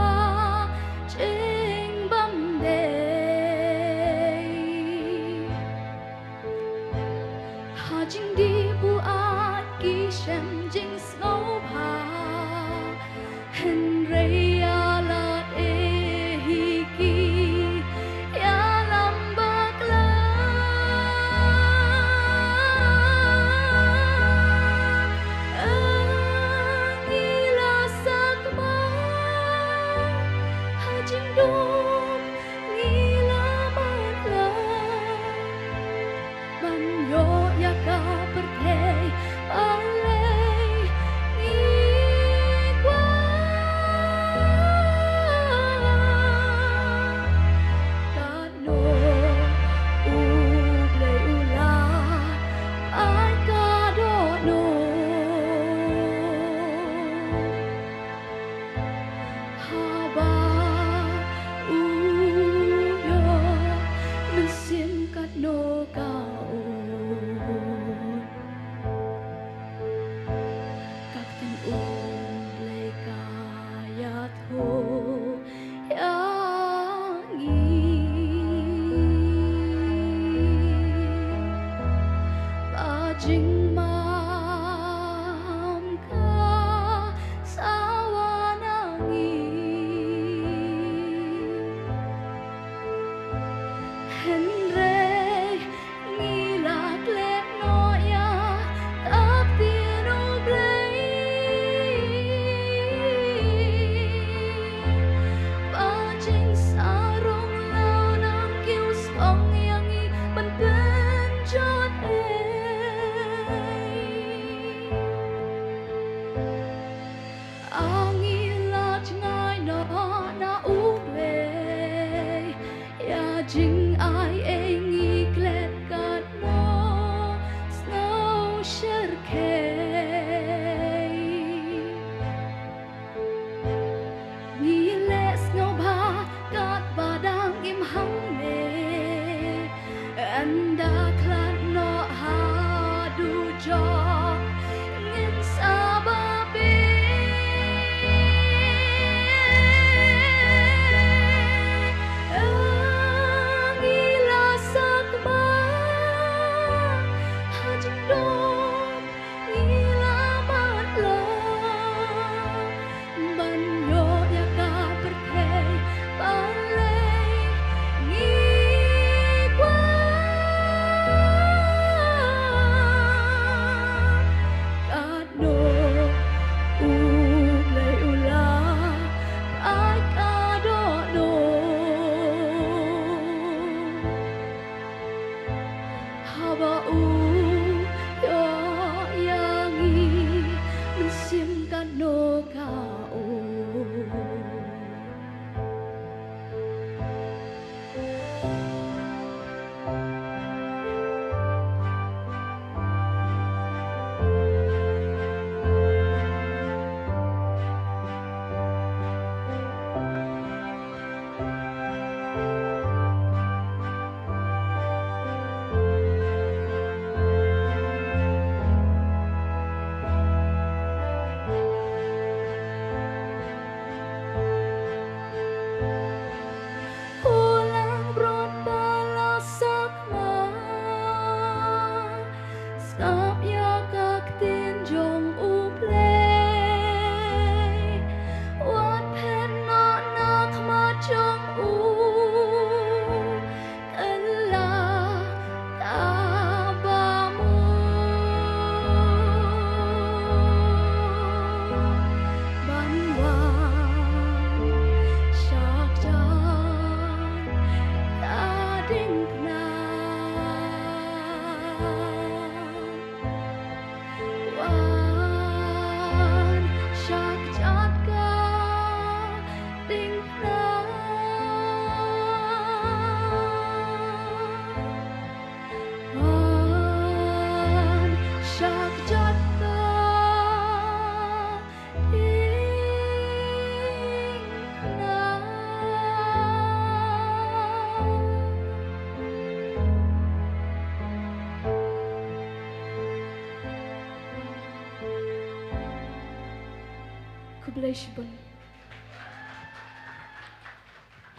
Khublei shibun.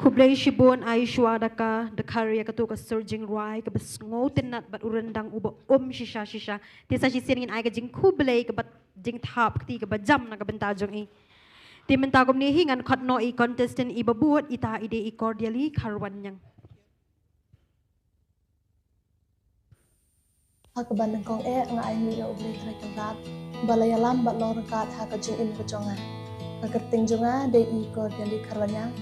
Khublei shibun Aishwarya Dkhar, Dkhar ïa kato ka sur jingrwai kaba sngewtynnat bad u ryndang uba um shisha shisha. Te sa shisien ngin ai ka jingkhublei kaba jingthap kti kaba jam na ka bynta jong i. Te mynta kumne hi ngan khot noh i contestant iba bud, ita i dei i Cordially Kharwanniang. Ha kaba nyngkong eh nga ai nguh ïa U Blei Trai Kynrad ba la ïalam bad long ryngkat ha ka jingim ka jong nga. Ka kyrteng jong nga dei i Cordially Kharwanniang.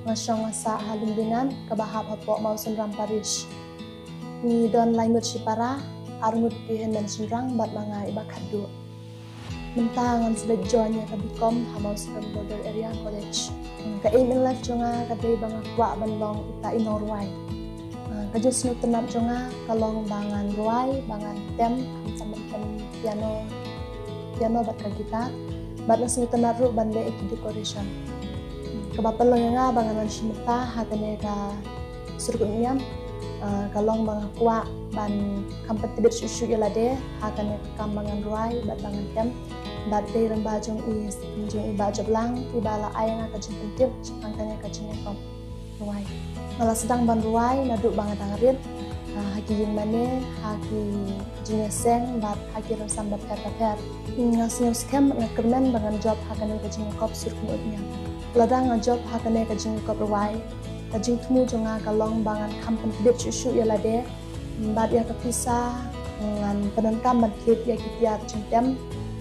Nga shong nga sah ha Lyndinan kaba hap hapoh Mawsynram Parish. Ngi don lai ngut shipara, ar ngut ki hynmen shynrang bad ma nga iba khatduh. Mynta ngan sa leit join ïa ka B Com ha Mawsynram Border Area College. Ka aim in life jong nga ka dei ba nga kwah ban long ita i nongrwai. Ah, ka jingsngewtynnat jong nga ka long ba ngan rwai, ba ngan tem, ngan sa ban tem piano, piano bad ka guitar. Bad nga sngewtynnat ruh ban leh ïa ki decoration. Kaba pynlong ïa nga ba ngan wan shim bynta ha kane ka sur kynniam, ah, ka long ba nga kwah ban kham pyntbit shuh shuh ïa lade ha kane ka kam ba ngan rwai bad ba ngan tem. Bad dei lyngba jong i, jong i Bah Joplang iba la ai nga ka jingpyntip shaphang kane ka jingïakop rwai. Nga la sdang ban rwai naduh ba nga dang rit, ah, ha ki ïing mane, ha ki jingïaseng bad ha ki rynsan bapher bapher. Nga sngew skhem, nga kyrmen ba ngan jop ha kane ka jingïakop sur kynniam. Lada nga jop ha kane ka jingïakop rwai, ka jingthmu jong nga ka long ba ngan kham pyntbit shuh shuh ïa lade bad ïa ka pisa, ngan pyndonkam ban thied ïa ki tiar jingtem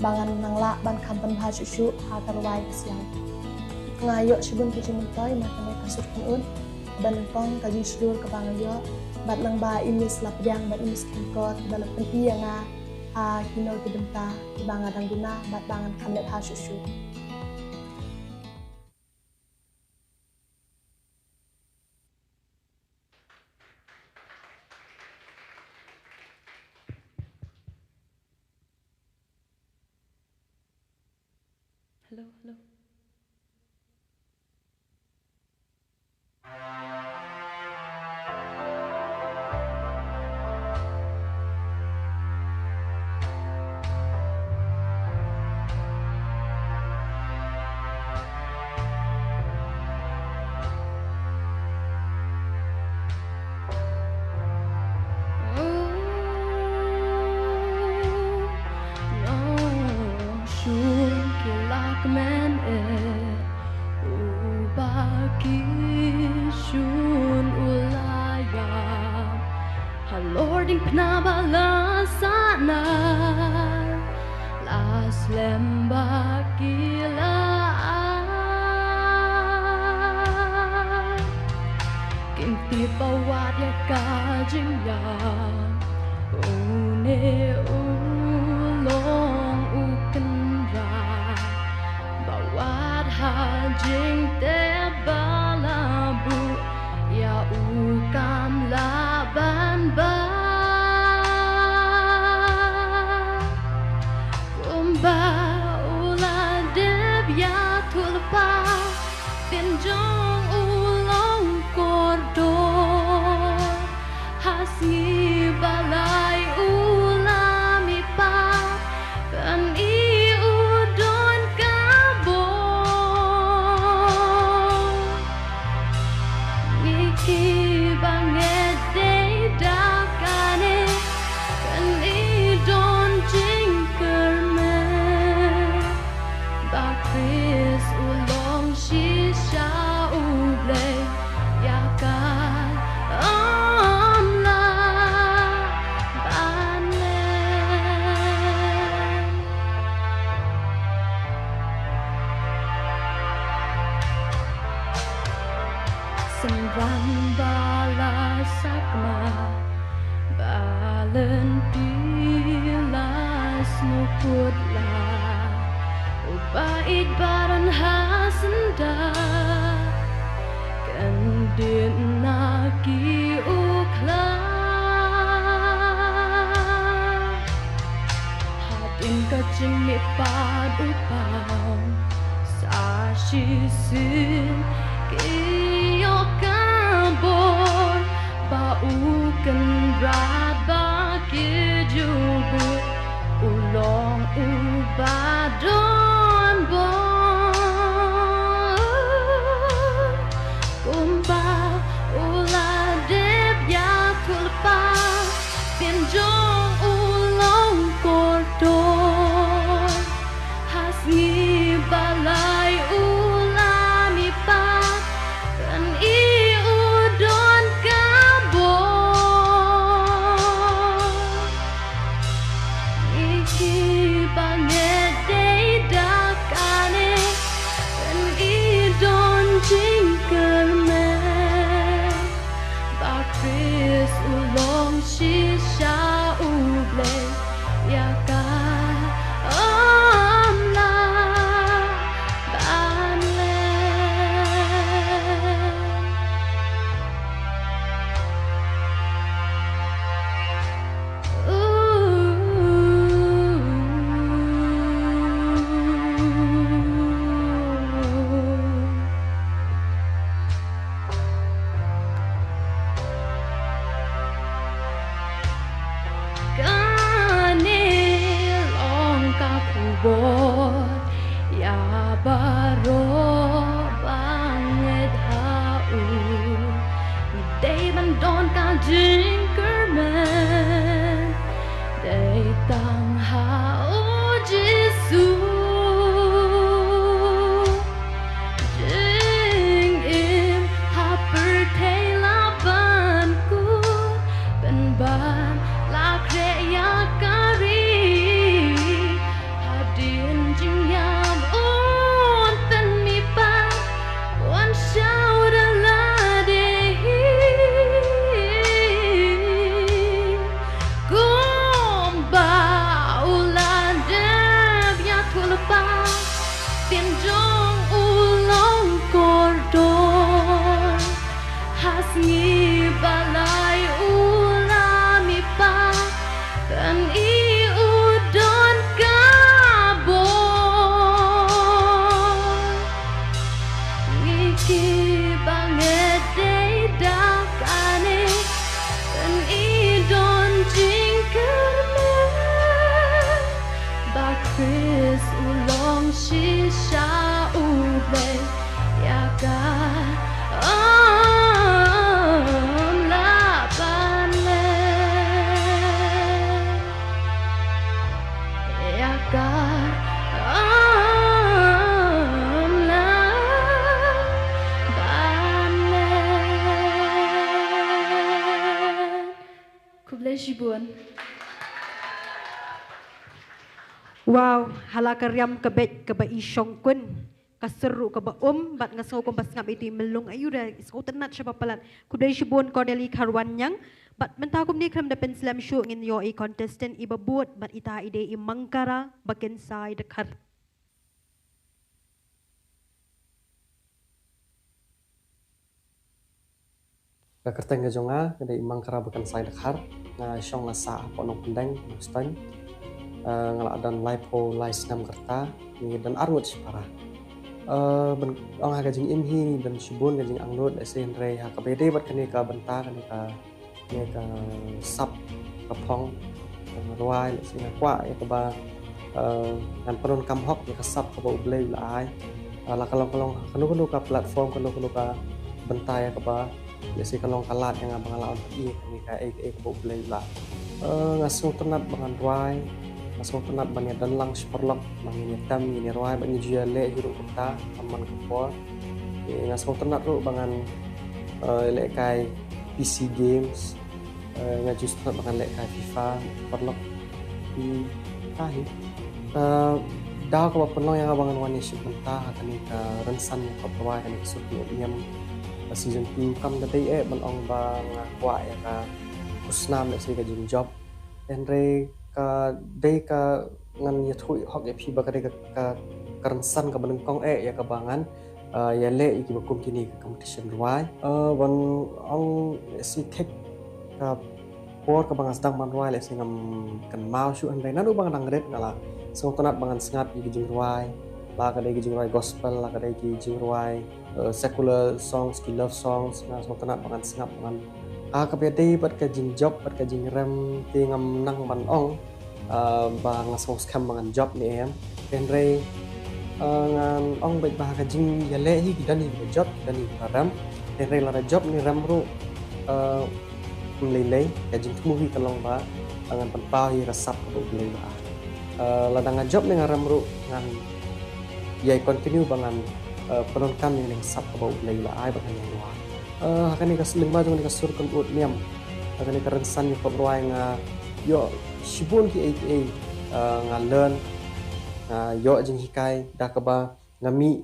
ba ngan nang lah ban kham pynbha shuh shuh ha ka rwai ka siang. Nga ïoh shibun ki jingmyntoi na kane ka sur kynniam. Ba nyngkong ka jingshlur kaba nga ïoh bad lyngba i Miss Lapdiang bad i Miss Khemkor kiba la pyni ïa nga ha kino ki bynta kiba nga dang duna bad ba ngan kham leh bha shuh shuh. Hello, hello. Shun ki la kmen eh, uba ki shun u la ïap. Halor diengphna ba la sahnarphna, la slem ba ki la ai. Kim tip ba wat ïa ka jingïap, une u long u kynrad ba wat ha jingtep ba la buh ïa u kam lah ban bah. Kumba u la dep ïathuhlypa, tien jong u long kordor. Ha sngi ba lai u la mih pat, pyn-i u don ka bor. Ngi kiba ngeit dei da kane, kan i don jingkyrmen ba Khrist u long shisha U Blei, ïa ka ym lah ban leh. Synran ba la sakma, ba lynti la sngewkut la, uba ïeit ba don ha syndah, kyndit na ki u khlaiñ. Hadien ka jingmihpat u paw, sa shisien ki ïoh ka bor, ba u kynrad ba ki ju bud, u long uba don bor. Baroh ba ngeit ha u, dei ban don ka jingkyrmen. Dei tang ha u Jisu. Jingim ha pyrthei la ban kut, pynban la khreh ïa ka ri. Hadien jingïap un pynmih pat, wan shaw da lade hi. Kumba u la dep ïathuhlypa, tien jong u long kordor. Ha sngi ba lai u la mih pat, kan i u don ka bor. Ngi kiba ngeit dei da kane, kan i don jingkyrmen. Ba Khrist u long shisha U Blei ïa ka, ym lah ban leh. Ïa ka, ym lah ban leh. Khublei shibun. Wow, ha la ka riam ka beit kaba i shongkun. Ka sur ruh kaba um, bad nga sngew kumba sngap ïa iti i Myllung Ayuda, i sngewtynnat shaba palat. Khublei shibun Cordelia Kharwanniang. Bad mynta kumne khlem da pynslem shuh, ngin ïoh i contestant iba bud, bad ita i dei i Mangkara ba Kynsai Dkhar. Ka kyrteng ka jong nga, nga dei i Mangkara ba Kynsai Dkhar, nga shong nga sah hapoh Nongpyndeng, Nongstoiñ. Eh, nga la don laiphew lai snem ka rta, ngi don arngut shipara. Eh, ban ong ha ka jingim hi, ngi don shibun ka jingangnud, lehse hynrei ha kaba ïadei bad kane ka bynta, kane ka, kane ka sap ka phong, ka rwai, lehse nga kwah ïa kaba, eh, ngan pyndonkam hok ïa ka sap kaba U Blei u la ai. Eh, la ka long, ka long, kano kano ka platform, kano kano ka bynta ïa kaba, lehse ka long ka lad ïa nga ba nga lah ban pyni ïa kane kaei kaei kaba U Blei u la. Eh, nga sngewtynnat ba ngan rwai, nga sngewtynnat ban ïadon lang sha paralok, ba ngin ïatem, ngin ïarwai, ba ngin ju ïaleh hi ruh kumta, man man ka por. Eh, nga sngewtynnat ruh ba ngan, eh, lehkai P C games, eh, nga ju sngewtynnat ba ngan lehkai FIFA, paralok. Hmm, ta hi. Eh, daw kaba pynlong ïa nga ba ngan wan ïashim bynta ha kane ka rynsan ïa ka rwai, kane ka Sur Kynnoh Niam, ka season two, kam da dei eh ban ong ba nga kwah ïa ka khusnam, lehse ka jingjop. Hynrei ka dei ka, ngan ïathuh hok ïa phi ba ka dei ka, ka, ka rynsan kaba nyngkong eh ïa kaba ngan, eh, ïaleh ïa kiba kum kine ki competition rwai. Eh, ban ong, lehse thik ka por kaba nga sdang ban rwai, lehse ngam kynmaw shuh, hynrei naduh ba nga dang rit nga la sngewtynnat ba ngan sngap ïa ki jingrwai, la ka dei ki jingrwai gospel, la ka dei ki jingrwai, eh, secular songs, ki love songs, nga sngewtynnat ba ngan sngap, ba ngan, ha kaba ïadei bad ka jingjop bad ka jingrem te ngam nang ban ong, eh, ba nga sngewskhem ba ngan jop ne em. Hynrei, eh, ngan ong beit ba ha ka jingïaleh hi ki don hi kiba jop, ki don hi kiba rem. Hynrei lada jop ne rem ruh, eh, ym lei lei, ka jingthmu hi ka long ba, eh, ngan pynpaw hi ka sap kaba U Blei u la ai. Eh, lada nga jop ne nga rem ruh, ngan ïai continue ba ngan, eh, pyndonkam ïa kane ka sap kaba U Blei u la ai bad ngan ïai rwai. Eh, ha kane ka lyngba jong kane ka Sur Kynnoh Niam, ha kane ka rynsan ïa ka pop rwai nga ïoh shibun kiei kiei, eh, nga learn, nga ïoh jinghikai da kaba nga mih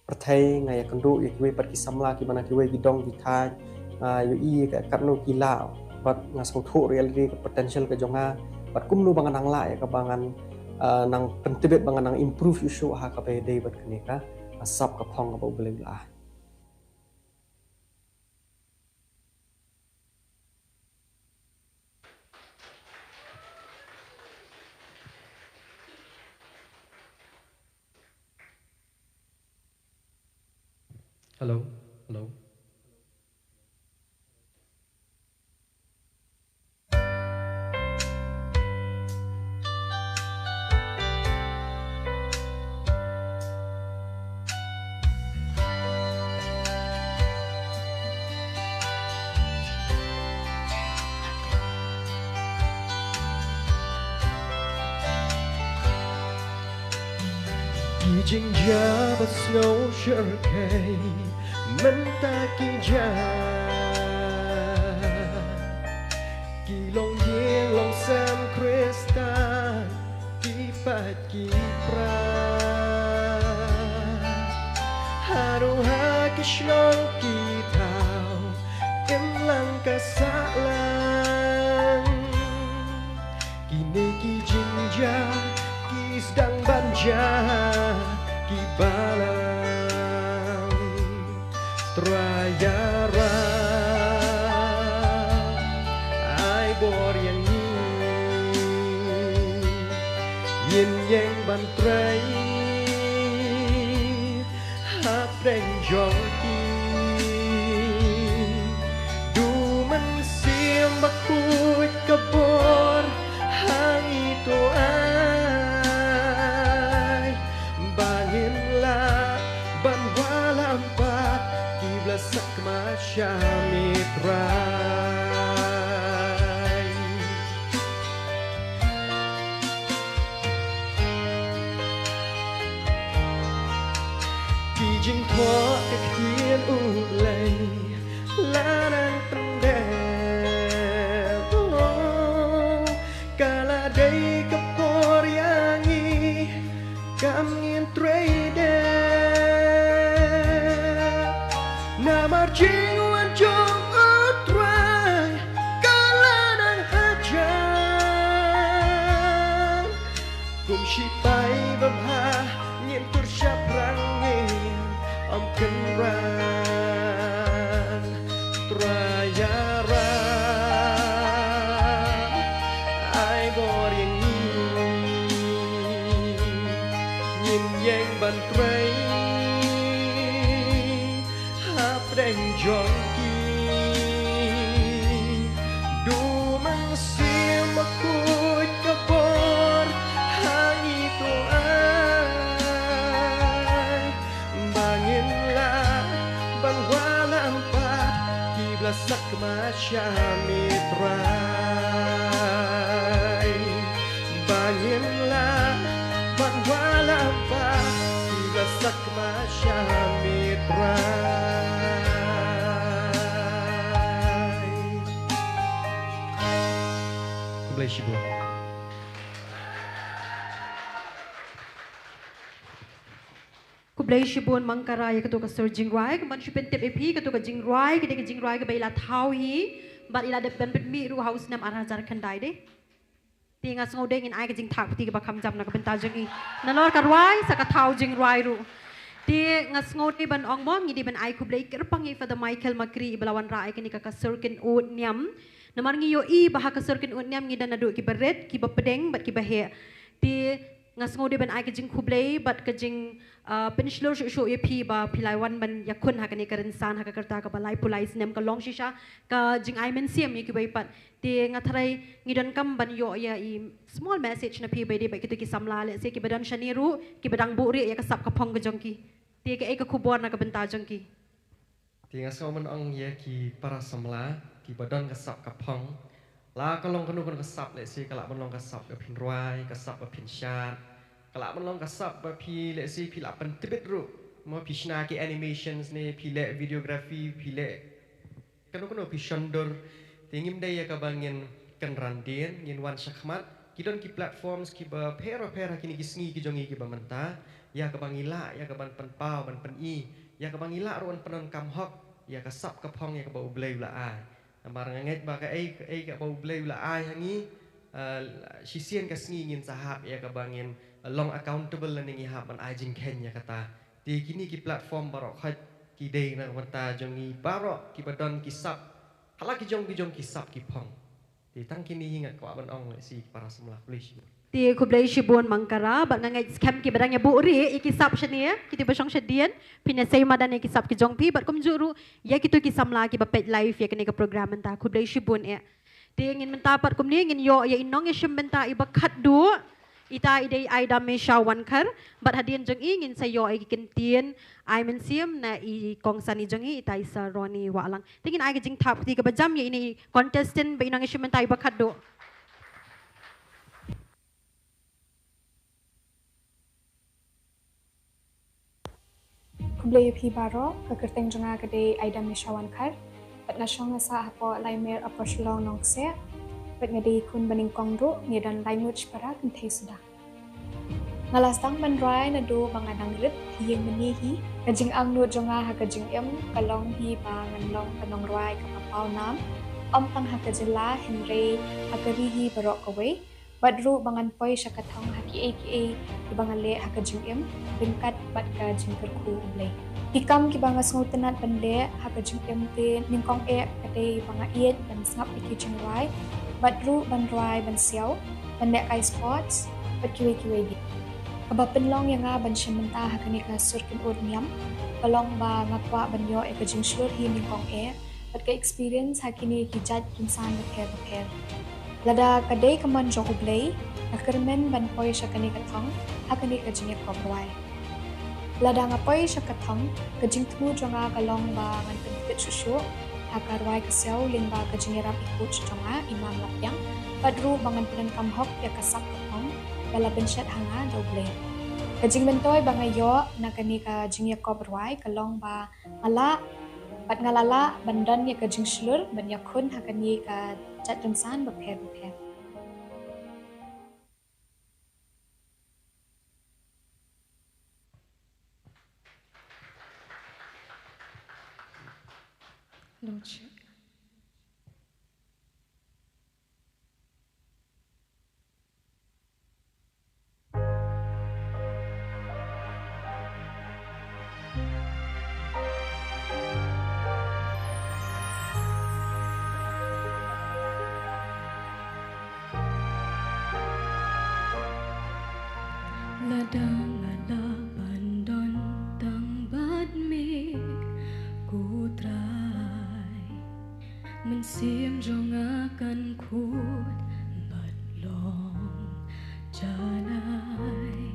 pyrthei, nga ïakynduh ïa kiwei pat ki samla kiba na kiwei ki dong ki thaiñ, nga ïohi ïa ka katno ki lah, bad nga sngewthuh ruh ïa lade ka potential ka jong nga, bad kumno ba nga nang lah ïa kaba ngan, eh, nang pyntbit ba ngan nang improve shuh shuh ha kaba ïadei bad kane ka, eh, sap ka phong kaba U Blei u la ai. Hello, hello. Ki jingjia ba sngewsyrkhei mynta ki jia, ki long ïing long sem Khristan, ki pait ki pra. Haduh ha ki shnong ki thaw, imlang ka sahlang. Kine ki jingjia ki sdang ban jia ki balang. Trai Ïaroh, ai bor ïa ngi, ngin ïeng ban trei hapdeng jong ki. Du Mynsiem Bakhuid ka bor ha ngi to ai, ba ngin lah ban wallam pat ki ba la sakma sha me Trai. Ki jingthoh ka ktien U Blei la nang pyndep, oh, ka la dei ka por ïa ngi kam ngin trei dep. Namar jingwan jong U Trai ka la nang hajan. Kum shipai babha ngin tur shaphrang, ngin ym kynran. Trai Ïaroh, ai bor ïa ngi, ngin ïeng ban trei hapdeng jong ki. Du Mynsiem Bakhuid ka bor ha ngi to ai, ba ngin lah ban wallam pat ki ba la sakma sha me Trai. Ba ngin lah ban wallam pat ki ba la sakma sha me Trai. Khublei shibun. Khublei shibun Mangkara ïa kato ka sur jingrwai. Kumban shu pyntip ïa phi, kato ka jingrwai ka dei ka jingrwai kaba i la thaw hi, bad i la dep ban pynmih ruh ha u snem ar hajar khyndai de. Te nga sngew de ngin ai ka jingthap kti kaba kham jam na ka bynta jong i, nalor ka rwai sa ka thaw jingrwai ruh. Te nga sngew de ban ong mo, ngi dei ban ai khublei kyrpang ïa i Father Michael Makri iba la wanrah ïa kane ka, ka sur kynnoh niam. Namar ngi ïohi ba ha ka sur kynnoh niam ngi don naduh kiba rit, kiba pdeng bad kiba heh. Te nga sngew de ban ai ka jingkhublei bad ka jing, ah, pynshlur shuh shuh ïa phi ba phi la wan ban ïakhun ha kane ka rynsan ha ka rta kaba laiphew lai snem, ka long shisha ka jingai mynsiem ïa kiwei pat. Te nga tharai ngi donkam ban ïoh ïa i small message na phi ba ïadei bad kito ki samla, lehse kiba don shane ruh, kiba dang buhrieh ïa ka sap ka phong ka jong ki. Te kaei ka khubor na ka bynta jong ki? Te nga sngew ban ong ïa ki para samla kiba don ka sap ka phong, la ka long kano kano ka sap, lehse ka lah ban long ka sap ba phin rwai, ka sap ba phin shad, ka lah ban long ka sap ba phi, lehse phi lah pyntbit ruh, mo, phi shna ki animations ne phi leh videography, phi leh kano kano, phi shon dur. Te ngim dei ïa kaba ngin kynran dien, ngin wan shakhmat. Ki don ki platforms kiba pher bapher ha kine ki sngi ki jong ngi kiba mynta, ïa kaba ngi lah ïa kaban pynpaw ban pyni, ïa kaba ngi lah ruh ban pyndonkam hok ïa ka sap ka phong ïa kaba U Blei u la ai. Namar nga ngeit ba kaei kaei kaba U Blei u la ai ha ngi, eh, shisien ka sngi ngin sa hap ïa kaba ngin, eh, long accountable lane ngi hap ban ai jingkheiñ ïa kata. Te kine ki platform baroh khoit ki dei na ka bynta jong ngi baroh kiba don ki sap, ha la ki jong ki jong ki sap ki phong. Te tang kine hi nga kwah ban ong, lehse ki para samla. Khublei shibun. Te khublei shibun Mangkara, bad nga ngeit skhem kiba dang ïa buhrieh ïa ki sap shane, kito ba shong shadien, phin ïa sei madan ïa ki sap ki jong phi bad kumjuh ruh ïa kito ki samla kiba peit live ïa kane ka program mynta. Khublei shibun eh. Te ngin mynta pat kumne ngin ïoh ïa i nongïashim bynta iba khatduh. Ita i dei i Damesha Wankhar, bad hadien jong i ngin sa ïoh ïa ki kyntien ai mynsiem na i kongsan i jong i, ita i Sir Ronnie Wahlang. Te ngin ai ka jingthap kti kaba jam ïa ine i contestant ba i nongïashim bynta iba khatduh. Khublei ïa phi baroh, ka kyrteng jong nga ka dei Aida Misha Wankhar. Bad nga shong nga sah hapoh Laimer Upper Shillong Nongkseh. Bad nga dei khun ba nyngkong ruh, ngi don lai ngut shipara kynthei suda. Nga la sdang ban rwai naduh ba nga dang rit ha ïing mane hi. Ka jingangnud jong nga ha ka jingim ka long hi ba ngan long ka nongrwai kaba paw nam, ym tang ha ka jylla hynrei ha ka ri hi baroh kawei. Bad ruh ba ngan poi sha ka thong ha kiei kiei kiba nga leh ha ka jingim ryngkat bad ka jingkyrkhu U Blei. Ki kam kiba nga sngewtynnat ban leh ha ka jingim te nyngkong eh ka dei ba nga ïeit ban sngap ïa ki jingrwai, bad ruh ban rwai ban siaw, ban lehkai sports, bad kiwei kiwei de. Kaba pynlong ïa nga ban shim bynta ha kane ka sur kynur niam ka long ba nga kwah ban ïoh ïa ka jingshlur hi nyngkong eh, bad ka experience ha kine ki jait rynsan bapher bapher. Lada ka dei ka mon jong U Blei, nga kyrmen ban poi sha kane ka thong ha kane ka jingïakop rwai. Lada nga poi sha ka thong, ka jingthmu jong nga ka long ba ngan pynkit shuh shuh ha ka rwai ka siaw lyngba ka jingïarap i coach jong nga, i Mam Lapiang, bad ruh ba ngan pyndonkam hok ïa ka sap ka thong ba la pynshet ha nga da U Blei. Ka jingmyntoi ba nga ïoh na kane ka jingïakop rwai ka long ba nga lah bad nga la lah ban don ïa ka jingshlur ban ïakhun ha kane ka jait rynsan bapher bapher. Lord, check. Lada nga lah ban don tang bad me, ko Trai, mynsiem jong nga kan khuid bad long janai.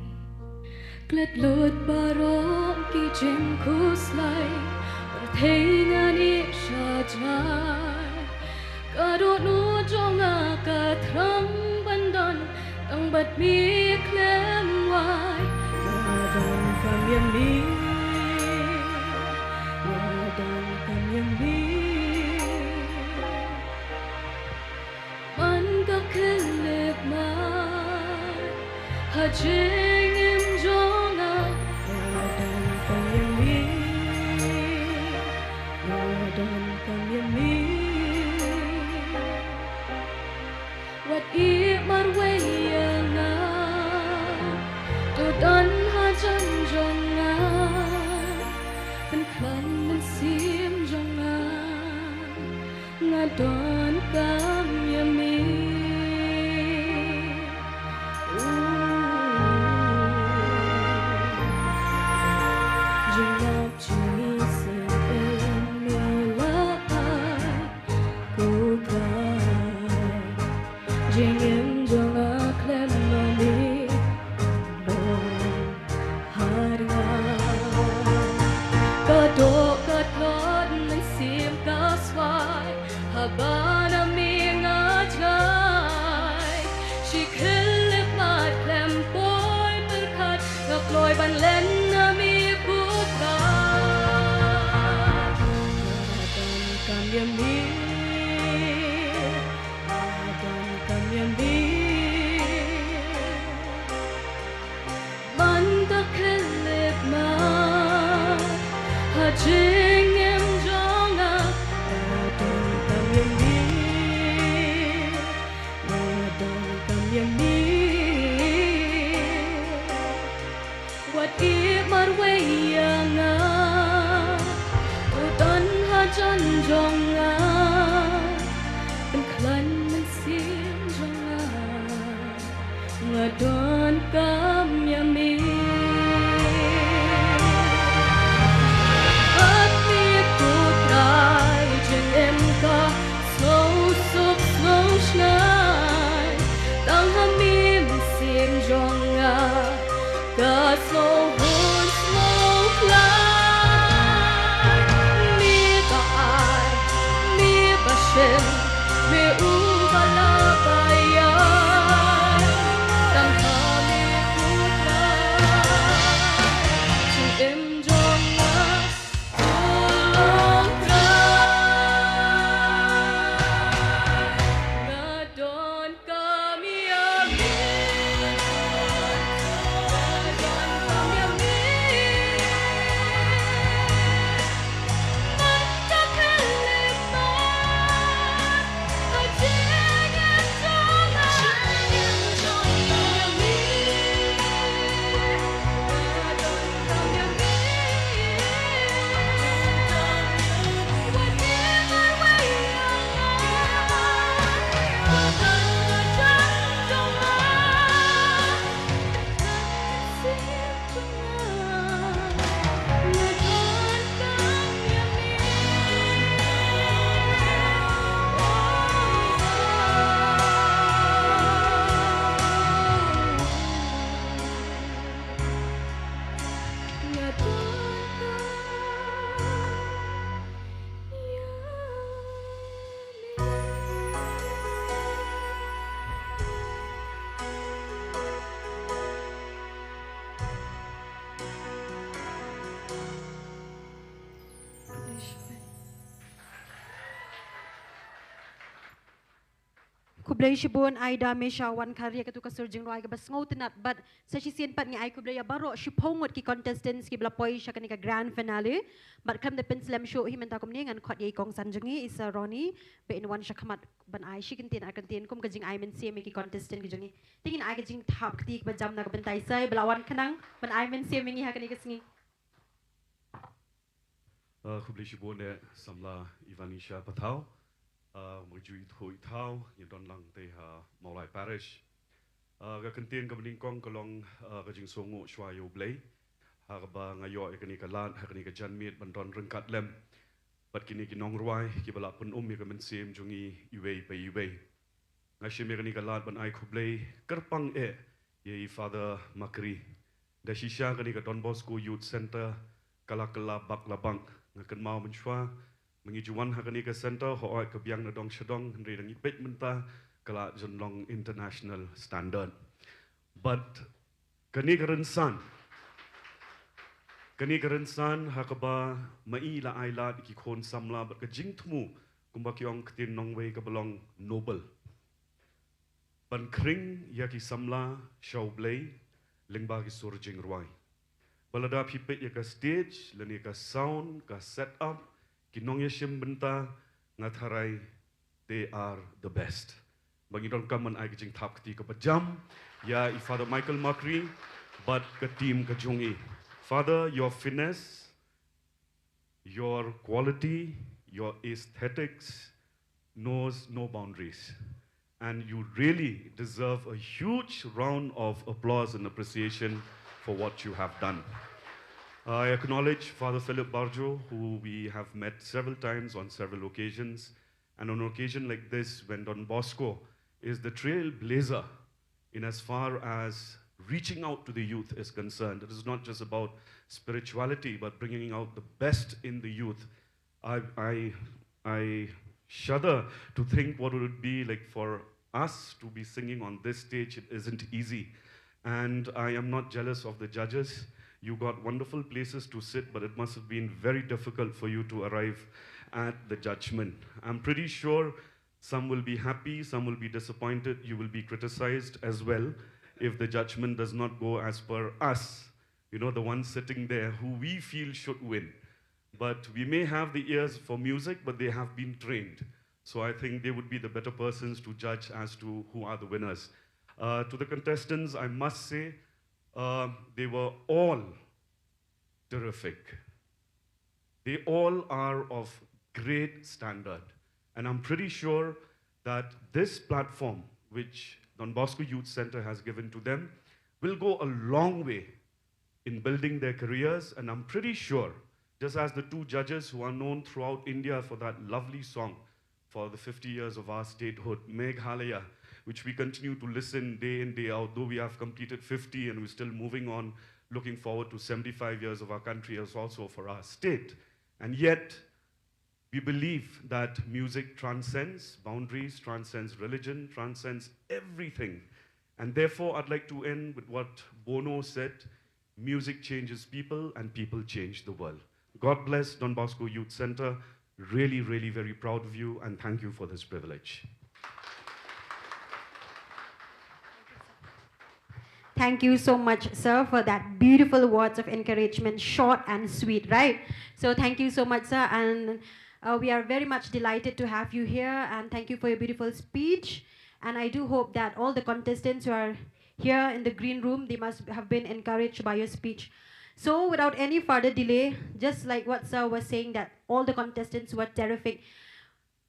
Klet lut baroh ki jingkhuslai, pyrthei ngan ïeh sha jngai. Ka dohnud jong nga ka thrang ban don tang bad me khlem wai. Nga donkam ïa me, nga donkam ïa me. Man ka khyllipmat ha jingim jong nga, nga donkam ïa me, nga donkam ïa me. Wat ïeh marwei ïa nga, to don hajan jong nga, pynkhlaiñ mynsiem jong nga. Nga donkam ïa me. Jingmap jingïaseng me la ai, ko Trai. Jingim jong nga khlem ma me long ha ri nga. Ka doh ka tlot mynsiem ka swai, haba na me nga jngai. Shi khyllipmat khlem poi pyrkhat, nga kloi ban len na me, ko Trai. Nga donkam ïa me. Nga donkam ïa me. Man ka khyllipmat ha jingim jong nga, nga donkam ïa me. Nga donkam ïa me. Wat ïeh marwei ïa nga, to don hajan jong nga, pynkhlaiñ mynsiem jong nga, nga donkam ïa me. Bad me, ko Trai, jingim ka sngewsuk sngewshngaiñ, tang ha me mynsiem jong nga ka sngewhun sngewkhlaiñ. Me ba ai, me ba shim, me uba la baïai. Tang ha Khublei shibun, ai da me sha wan khari ïa katu ka sur jingrwai kaba sngewtynnat, bad sa shisien pat ngi ai khublei ïa baroh shiphew ngut ki contestants kiba la poi sha kane ka grand finale. Bad khlem da pynslem shuh hi mynta kumne ngan khot ïa i kongsan jong ngi i Sir Ronnie ba in wan sha khmat ban ai shi kyntien ar kyntien kum ka jingai mynsiem ïa ki contestant ki jong ngi. Te ngin ai ka jingthap kti kaba jam na ka bynta i Sir ba la wan khnang ban ai mynsiem ïa ngi ha kane ka sngi. Uh, khublei shibun eh samla Ivanisha Pathaw. Uh, mujui thui thaw ngi don lang te ha Mawlai Parish. Uh, ka kyntien kaba nyngkong ka long uh, ka jingsngewnguh shuwa ïa U Blei ha kaba nga ïoh ïa kane ka lad ha kane ka janmiet ban don ryngkat lem bad kine ki nongrwai kiba la pynum ïa ka mynsiem jong ngi iwei pa iwei. Nga shim ïa kane ka lad ban ai khublei kyrpang eh ïa i Father Makri. Da shisha kane ka Don Bosco Youth Centre ka la kylla bak la bang. Nga kynmaw mynshuwa ma ngi ju wan ha kane ka centre hooid ka biang na dong sha dong hynrei da ngi peit mynta ka la jan long international standard. Bad kane ka rynsan kane ka rynsan ha kaba ma i la ai lad ki khun samla bad ka jingthmu kumba ki ong ktien nongwei kaba long noble. Ban khring ïa ki samla sha U Blei lyngba ki sur jingrwai. Ba lada phi peit ïa ka stage lane ka sound ka set up ki nongïashim bynta nga tharai they are the best. Ba ngi donkam ban ai ka jingthap kti kaba jam ïa i Father Michael Makri bad ka team ka jong i. Father, your finesse, your quality, your aesthetics knows no boundaries. And you really deserve a huge round of applause and appreciation for what you have done. I acknowledge Father Philip Barjo, who we have met several times on several occasions. And on an occasion like this, when Don Bosco is the trailblazer in as far as reaching out to the youth is concerned, it is not just about spirituality, but bringing out the best in the youth. I, I, I shudder to think what it would be like for us to be singing on this stage. It isn't easy. And I am not jealous of the judges. You got wonderful places to sit, but it must have been very difficult for you to arrive at the judgment. I'm pretty sure some will be happy, some will be disappointed. You will be criticized as well if the judgment does not go as per us. You know, the ones sitting there who we feel should win. But we may have the ears for music, but they have been trained. So I think they would be the better persons to judge as to who are the winners. Uh, to the contestants, I must say uh, they were all terrific. They all are of great standard. And I'm pretty sure that this platform, which Don Bosco Youth Center has given to them, will go a long way in building their careers. And I'm pretty sure, just as the two judges who are known throughout India for that lovely song, for the fifty years of our statehood, Meghalaya, which we continue to listen day in, day out, though we have completed fifty and we're still moving on, looking forward to seventy-five years of our country as also for our state. And yet, we believe that music transcends boundaries, transcends religion, transcends everything. And therefore, I'd like to end with what Bono said: music changes people, and people change the world. God bless Don Bosco Youth Center. Really, really very proud of you, and thank you for this privilege. Thank you so much, sir, for that beautiful words of encouragement, short and sweet, right? So thank you so much, sir, and uh, we are very much delighted to have you here, and thank you for your beautiful speech. And I do hope that all the contestants who are here in the green room, they must have been encouraged by your speech. So without any further delay, just like what sir was saying, that all the contestants were terrific.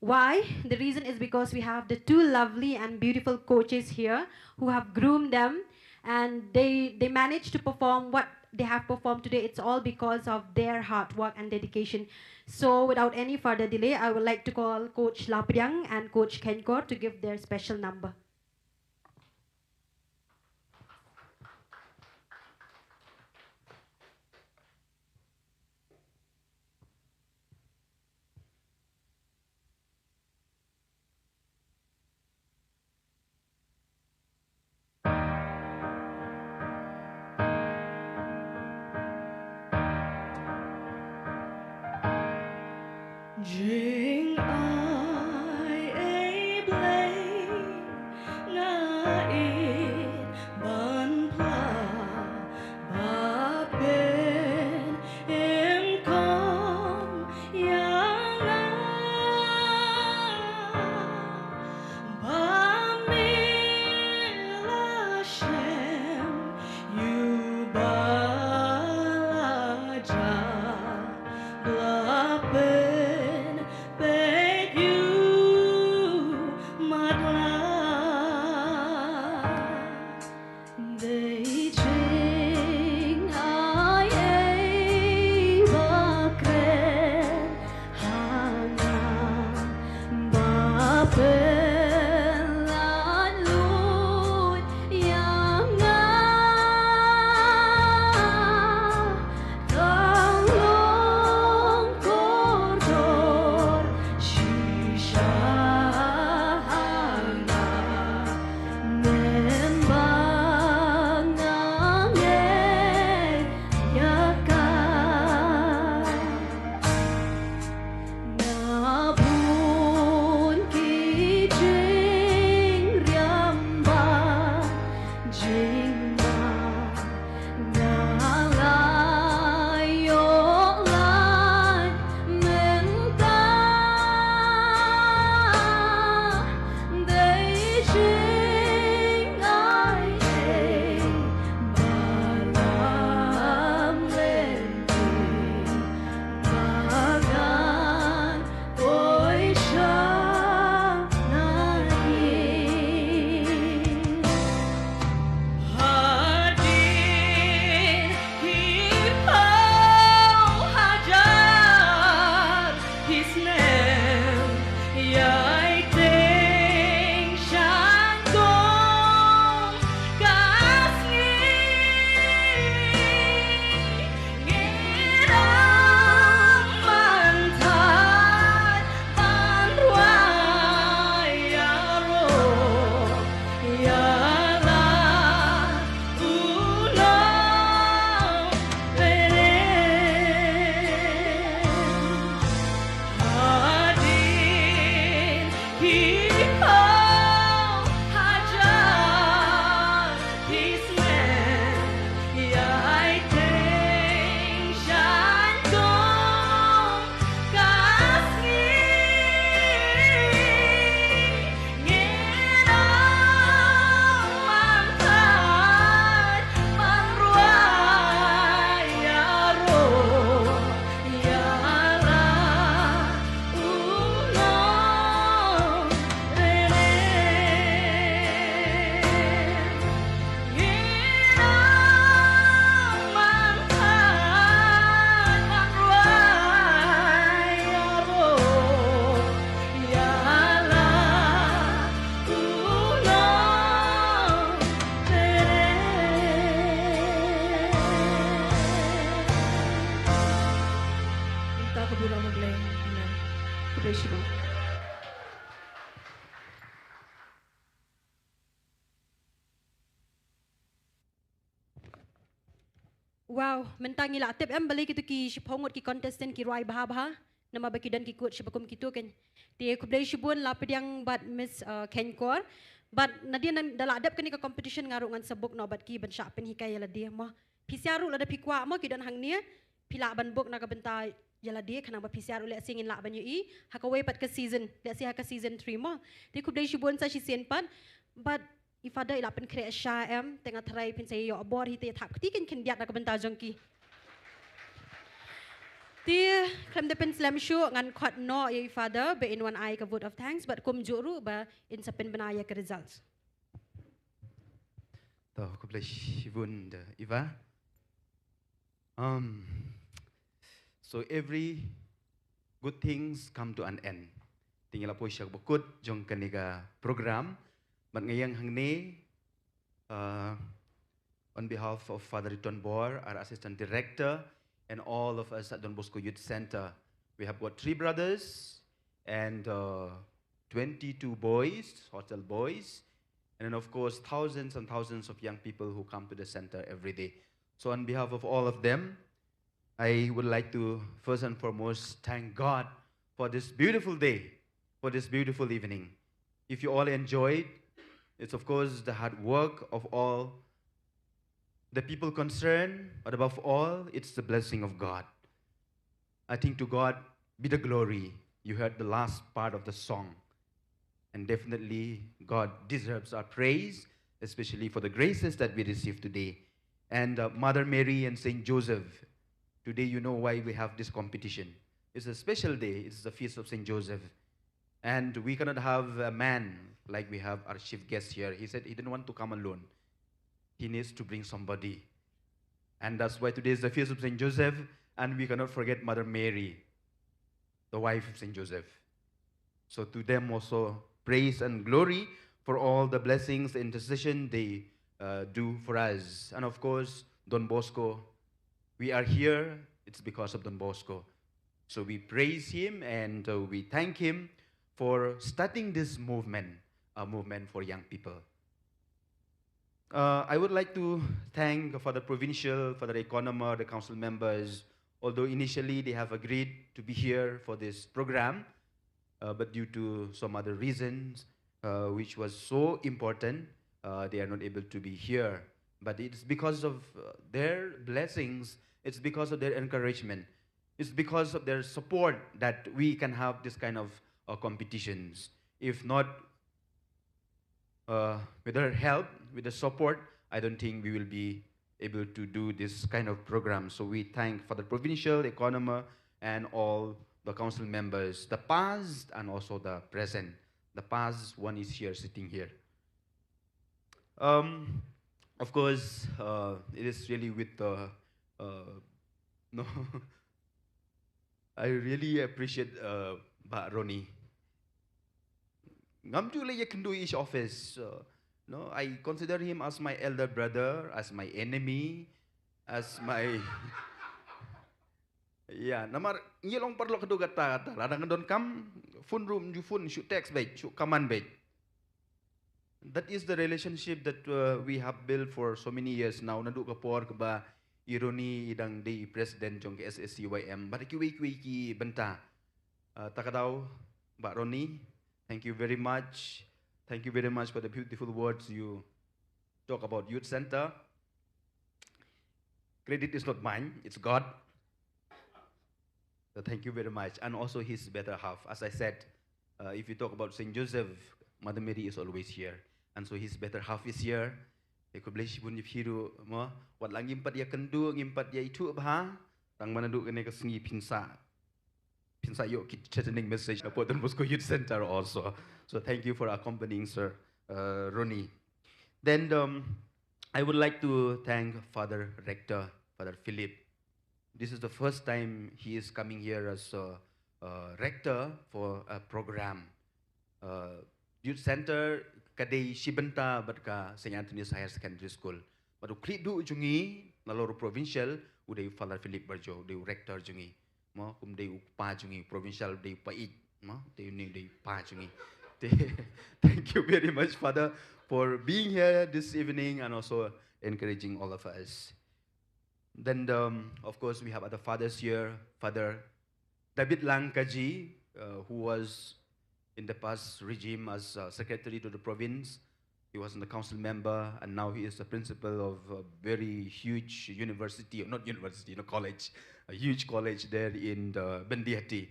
Why? The reason is because we have the two lovely and beautiful coaches here who have groomed them, and they they managed to perform what they have performed today. It's all because of their hard work and dedication. So without any further delay, I would like to call Coach Lapdiang and Coach Kenkor to give their special number. Jing ai ei Blei nga it ban phla ba pynkham ïa nga. Ba me la shem ïa u ba la jah, la pynpeit ïa u matlah. Dei jingaiei ba kren ha nga, ba pynlait lut ïa nga. Tang long kordor shisha ha nga, mem ba nga ngeit ïa ka. Nga bun ki jingriam bad jingma, nga la ïoh lait mynta. Dei jingaiei ba lam lynti ba ngan poi sha na ngi. Hadien ki phew hajar ki snem ïai teng sha kum ka sngi, ngi dang mynta ban rwai ïaroh ïa la u nongpynim. Hadien ki phew hajar ki snem ïai teng sha kum ka sngi, ngi dang mynta ban rwai ïaroh ïa la u nongpynim. Ngi dang mynta ban rwai ïaroh ïa la u nongpynim. Mynta ka burom ha U Blei. Amen. Khublei shibun. Wow, mynta ngi la tip em balei kito ki shiphew ngut ki contestant ki rwai bha bha. Namar ba ki don ki kut shibun kum kito kan. Te khublei shibun la pdiang bad Miss, uh, Khenkor. Bad nadien da la dep kane ka competition nga ruh ngan sa book noh bad ki ban shah pynhikai ïa lade mo. Phi sha ruh lada phi kwah mo ki don hangne. Phi lah ban book na ka bynta ïa lade khnang ba phi sha ruh lehse ngin lah ban ïohi ha kawei pat ka season. Lehse ha ka season three mo. Te khublei shibun sa shisien pat. Bad i Father i la pynkhreh sha em, te nga tharai phin sa ïoh bor hi te thap kti kin khyndiat na ka bynta jong ki. Te khlem da pynslem shuh ngan khot noh ïa i Father ba in wan ai ka vote of thanks bad kumjuh ruh ba in sa pynbna ïa ka results. To, khublei shibun da Eva. Um, so every good things come to an end. Te ngi la poi sha kaba kut jong kane ka program. Bad nga ïeng hangne, uh, on behalf of Father Riton Bor, our Assistant Director, and all of us at Don Bosco Youth Center. We have got three brothers and, uh, twenty-two boys, hostel boys, and then of course thousands and thousands of young people who come to the center every day. So on behalf of all of them, I would like to first and foremost thank God for this beautiful day, for this beautiful evening. If you all enjoyed, it's of course the hard work of all the people concerned, but above all, it's the blessing of God. I think to God be the glory. You heard the last part of the song. And definitely, God deserves our praise, especially for the graces that we receive today. And uh, Mother Mary and Saint Joseph, today you know why we have this competition. It's a special day, it's the feast of Saint Joseph. And we cannot have a man like we have our chief guest here. He said he didn't want to come alone. He needs to bring somebody. And that's why today is the feast of Saint Joseph, and we cannot forget Mother Mary, the wife of Saint Joseph. So to them also, praise and glory for all the blessings, the intercession they uh, do for us. And of course, Don Bosco, we are here, it's because of Don Bosco. So we praise him and uh, we thank him for starting this movement, a movement for young people. Uh, I would like to thank Father Provincial, Father Economer, the council members, although initially they have agreed to be here for this program, uh, but due to some other reasons, uh, which was so important, uh, they are not able to be here. But it's because of uh, their blessings, it's because of their encouragement, it's because of their support that we can have this kind of uh, competitions. If not, uh, with their help, with the support, I don't think we will be able to do this kind of program. So we thank Father Provincial, Economer, and all the council members, the past and also the present. The past one is here, sitting here. Um, of course, uh, it is really with the uh, no. I really appreciate uh, Bah Ronnie. Ngam ju le ya kyndu ish office. Uh, no, I consider him as my elder brother, as my enemy, as my yeah, namar ngi long parlok kadu kata kata. Lada ngan don kam phone room ju phone, shu text bait, shu kaman bait. That is the relationship that uh, we have built for so many years now. Naduh ka por kaba i Ronnie i dang dei president jong ka S A C Y M. Bad kiwei kiwei ki bynta. Uh, ta ka daw, Bah Ronnie, thank you very much. Thank you very much for the beautiful words you talk about Youth Center. Credit is not mine, it's God. So thank you very much. And also his better half. As I said, uh, if you talk about Saint Joseph, Mother Mary is always here. And so his better half is here. Te khublei shibun ïa phi ruh mo, wat la ngim pat ïa kynduh, ngim pat ïa ithuh bha, tang ba naduh kane ka sngi phin sa phin sa ïoh ki threatening message na Don Bosco Youth Center also. So thank you for accompanying Sir uh, Ronnie. Then um, I would like to thank Father Rector, Father Philip. This is the first time he is coming here as a, uh, rector for a program. Uh, Youth Center ka dei shi bynta bad ka Saint Anthony's Higher Secondary School. Bad u khlieh duh jong ngi nalor u provincial u dei u Father Philip Barjo, u dei u rector jong ngi. Mo, kum dei u kpa jong ngi, provincial dei u pa ïeit. Mo, te une u dei u kpa jong ngi. Te, thank you very much, Father, for being here this evening and also encouraging all of us. Then, um, of course, we have other fathers here. Father David Langkaji, uh, who was in the past regime as uh, secretary to the province. He was a council member, and now he is the principal of a very huge university, or not university, you know, college, a huge college there in the Bandiati.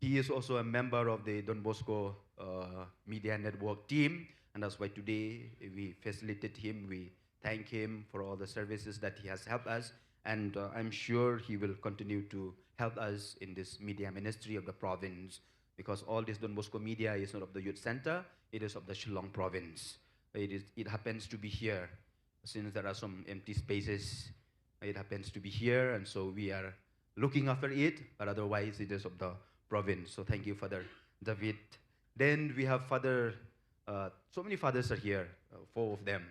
He is also a member of the Don Bosco uh, Media Network team, and that's why today we facilitate him, we thank him for all the services that he has helped us, and uh, I'm sure he will continue to help us in this media ministry of the province, because all this Don Bosco media is not of the youth center, it is of the Shillong province. It, is, it happens to be here, since there are some empty spaces, it happens to be here, and so we are looking after it, but otherwise it is of the province. So thank you, Father David. Then we have Father, uh, so many fathers are here, uh, four of them.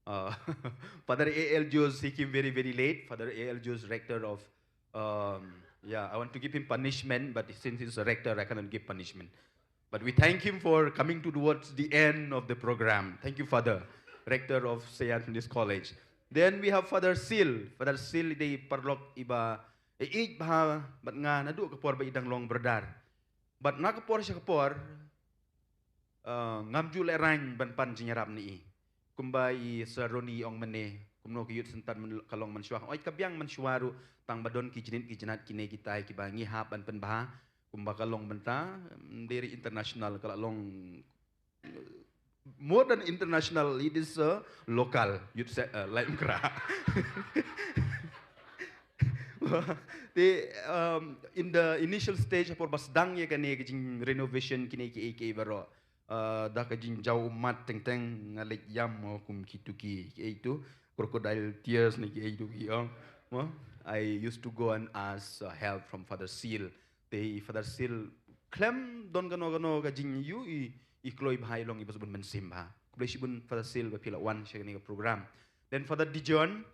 Uh, Father A L Joes, he came very, very late. Father A L Joes, rector of, um, yeah, I want to give him punishment, but since he's a rector, I cannot give punishment. But we thank him for coming towards the end of the program. Thank you, Father, rector of Saint Anthony's College. Then we have Father Sil. Father Sil dei paralok iba ïeit bha bad nga naduh ka por ba i dang long bordar. Bad na ka por sha ka por, uh, ngam ju leh rang ban pan jingïarap na i. Kumba i Sir Ronnie ong mynne, kumno ka Youth Centre man ka long mynshuwa. Oi ka biang mynshuwa ruh tang ba don ki jingit ki jingat kine kitai kiba ngi hap ban pynbha. Kumba ka long mynta, mm, dei international ka la long, uh, more than international, it is a local youth se-, uh, like mkra. Te, um, in the initial stage, por ba sdang ïa kane ka jing renovation kine ki ei ki ei baroh. Uh, da ka jingjaw ummat teng teng nga leit ïam mo kum ki tu ki, ki ei tu, crocodile tears ne ki ei tu ki ong. Mo, I used to go and ask, uh, help from Father Seal. Te i Father Seal khlem don kano kano ka jingïohi, i kloi bha, i long iba sbun mynsiem bha. Khublei shibun Father Seal ba phi la wan sha kane ka program. Then Father Dijon,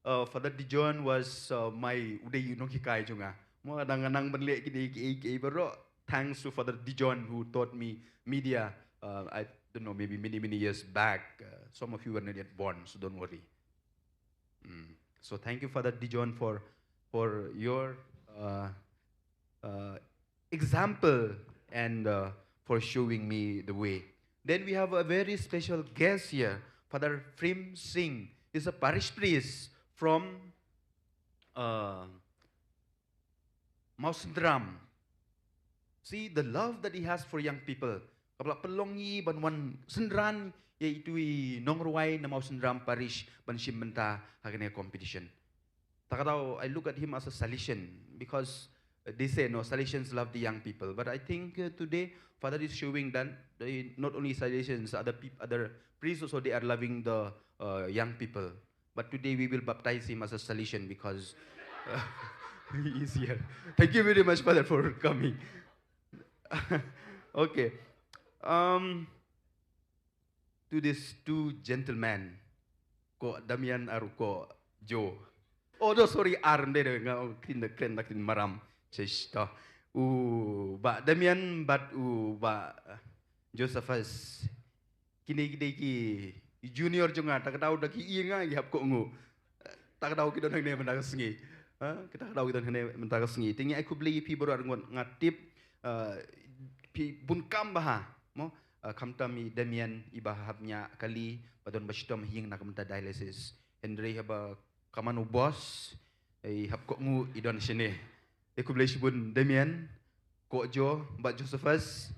uh, Father Dijon was, uh, my, u dei u nonghikai jong nga. Mo, da nga nang ban leh kine ki ei ki ei baroh. Thanks to Father Dijon who taught me media, uh, I don't know, maybe many, many years back. Uh, some of you were not yet born, so don't worry. Mm. So thank you, Father Dijon, for, for your, uh, uh, example and, uh, for showing me the way. Then we have a very special guest here, Father Phrim Singh. He's a parish priest from, uh, Mawsynram. See the love that he has for young people. Ka ba la pynlong ïa i ban wan synran ïa itu i nongrwai na Mawsynram Parish ban shim bynta ha kane competition. Ta ka daw, I look at him as a Salesian because, uh, they say, no, Salesians love the young people. But I think, uh, today, Father is showing that, uh, not only Salesians, other peop-, other priests also, they are loving the, uh, young people. But today we will baptize him as a Salesian because, uh, he is here. Thank you very much, Father, for coming. Okay. Um, to these two gentlemen, Ko Damian aru Ko Jo. Oh, no, sorry, ar nde de nga kin de kren da kin maram. Chesh to. U Bah Damian bad u Bah Josephus. Kine ki dei ki junior jong nga, ta ka daw da ki ïa nga ngi hap kohnguh. Ta ka daw ki don hangne mynta ka sngi. Ha? Ki ta ka daw ki don hangne mynta ka sngi. Te ngi ai khublei ïa phi baroh arngut, nga tip, uh, phi bun kam bha. Mo, uh, khamtam i Damian iba hap ñiah kali ba don ba shitom ha ïing na ka bynta dialysis. Hynrei haba ka man u boss, i hap kohnguh i don shane. Te khublei shibun Damian, Ko Jo, Bah Josephus.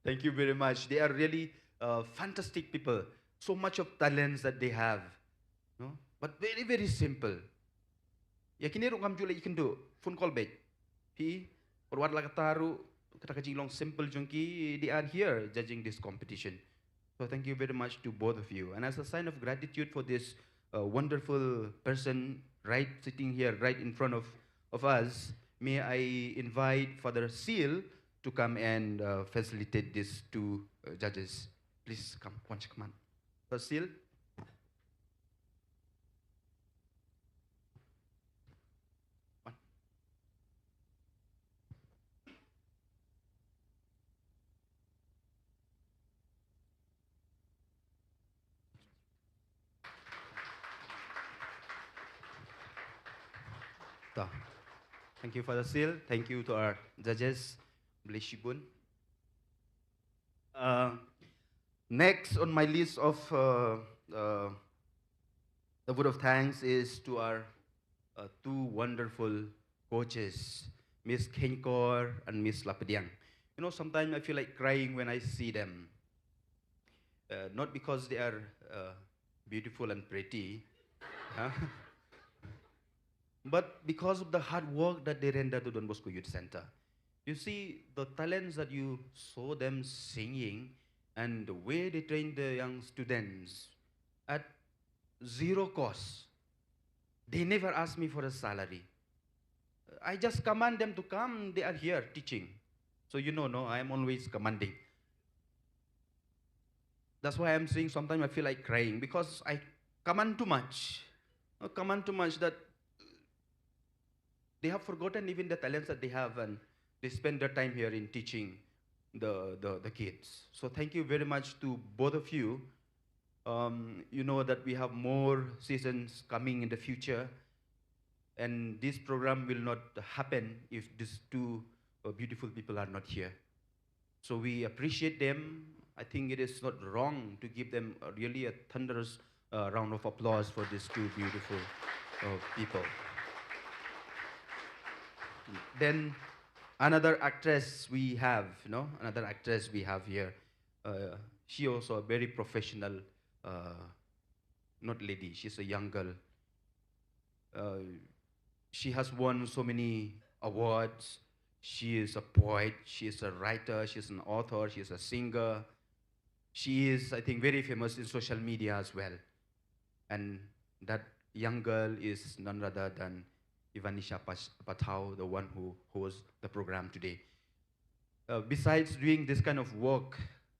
Thank you very much. They are really, uh, fantastic people. So much of talents that they have. No? But very, very simple. Ïa kine ruh ngam ju leh ïakynduh, phone call beit. Phi, wat la katta ruh, kata ka jinglong simple jong ki, they are here judging this competition. So thank you very much to both of you. And as a sign of gratitude for this, uh, wonderful person right sitting here, right in front of, of us, may I invite Father Seal to come and, uh, facilitate these two, uh, judges. Please come, Father Seal. Thank you, Father Seal. Thank you to our judges. Bless you, bun. Uh, next on my list of, uh, uh, the vote of thanks is to our, uh, two wonderful coaches, Miss Khenkor and Miss Lapdiang. You know, sometimes I feel like crying when I see them. Uh, not because they are, uh, beautiful and pretty, huh? But because of the hard work that they render to Don Bosco Youth Center. You see, the talents that you saw them singing and the way they train the young students at zero cost. They never ask me for a salary. I just command them to come, they are here teaching. So you know, no, I am always commanding. That's why I'm saying sometimes I feel like crying because I command too much. I command too much that they have forgotten even the talents that they have, and they spend their time here in teaching the, the, the kids. So thank you very much to both of you. Um, you know that we have more seasons coming in the future, and this program will not happen if these two uh, beautiful people are not here. So we appreciate them. I think it is not wrong to give them a, really a thunderous uh, round of applause for these two beautiful uh, people. Then another actress we have, you know, another actress we have here. Uh, she also a very professional, uh, not lady, she's a young girl. Uh, she has won so many awards. She is a poet, she is a writer, she is an author, she is a singer. She is, I think, very famous in social media as well. And that young girl is none other than Evanisha Pas- Pathao, the one who hosts the program today. Uh, besides doing this kind of work,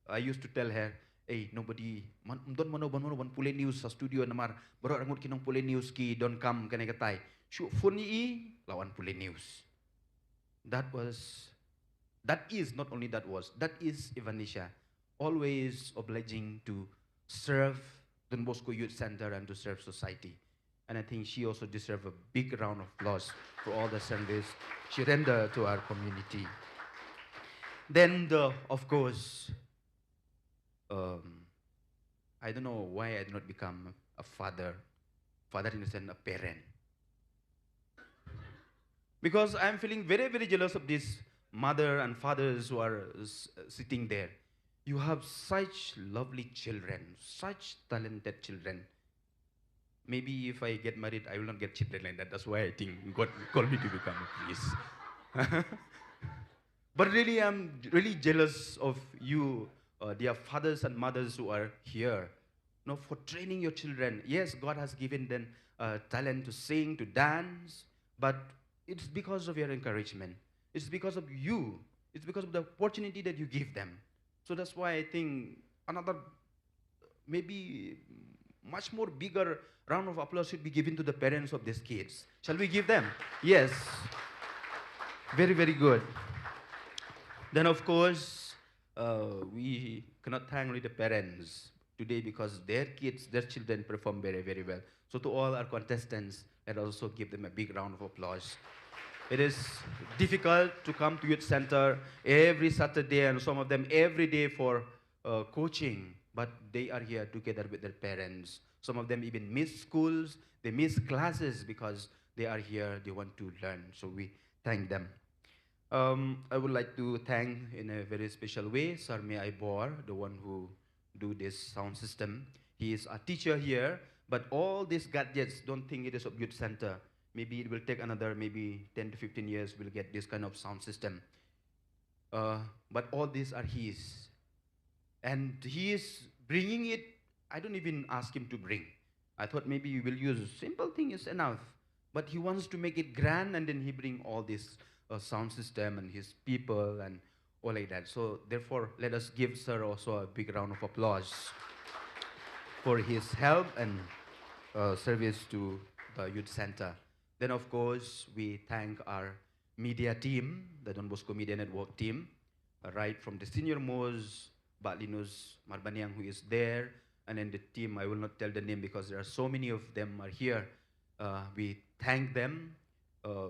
I used to tell her, "Hey, nobody, man, don mano, ban mano ban pule news sa studio namar baroh arngut ki nongpule news ki don kam kane katai. Shu phone i, la wan pule news." That was, that is, not only that was, that is Evanisha, always obliging to serve Don Bosco Youth Center and to serve society. And I think she also deserves a big round of applause for all the service she rendered to our community. Then, the, of course, um, I don't know why I did not become a father, father in the sense, a parent. Because I'm feeling very, very jealous of these mother and fathers who are s- sitting there. You have such lovely children, such talented children. Maybe if I get married, I will not get children like that. That's why I think God called me to become a priest. But really, I'm really jealous of you, uh, dear fathers and mothers who are here. You know, for training your children. Yes, God has given them uh, talent to sing, to dance, but it's because of your encouragement. It's because of you. It's because of the opportunity that you give them. So that's why I think another, maybe much more bigger round of applause should be given to the parents of these kids. Shall we give them? Yes. Very, very good. Then, of course, uh, we cannot thank only the parents today because their kids, their children perform very, very well. So to all our contestants, let us also give them a big round of applause. It is difficult to come to Youth Center every Saturday and some of them every day for uh, coaching, but they are here together with their parents. Some of them even miss schools, they miss classes because they are here, they want to learn. So we thank them. Um, I would like to thank in a very special way Sarmi Aibor, the one who do this sound system. He is a teacher here, but all these gadgets, don't think it is of Youth Center. Maybe it will take another maybe ten to fifteen years, we'll get this kind of sound system. Uh, but all these are his. And he is bringing it, I don't even ask him to bring. I thought maybe you will use simple thing is enough. But he wants to make it grand, and then he bring all this uh, sound system and his people and all like that. So therefore, let us give sir also a big round of applause for his help and uh, service to the youth center. Then of course, we thank our media team, the Don Bosco Media Network team, uh, right from the senior most, Bah Linus Marbaniang, who is there, and then the team, I will not tell the name because there are so many of them are here. Uh, we thank them. Uh,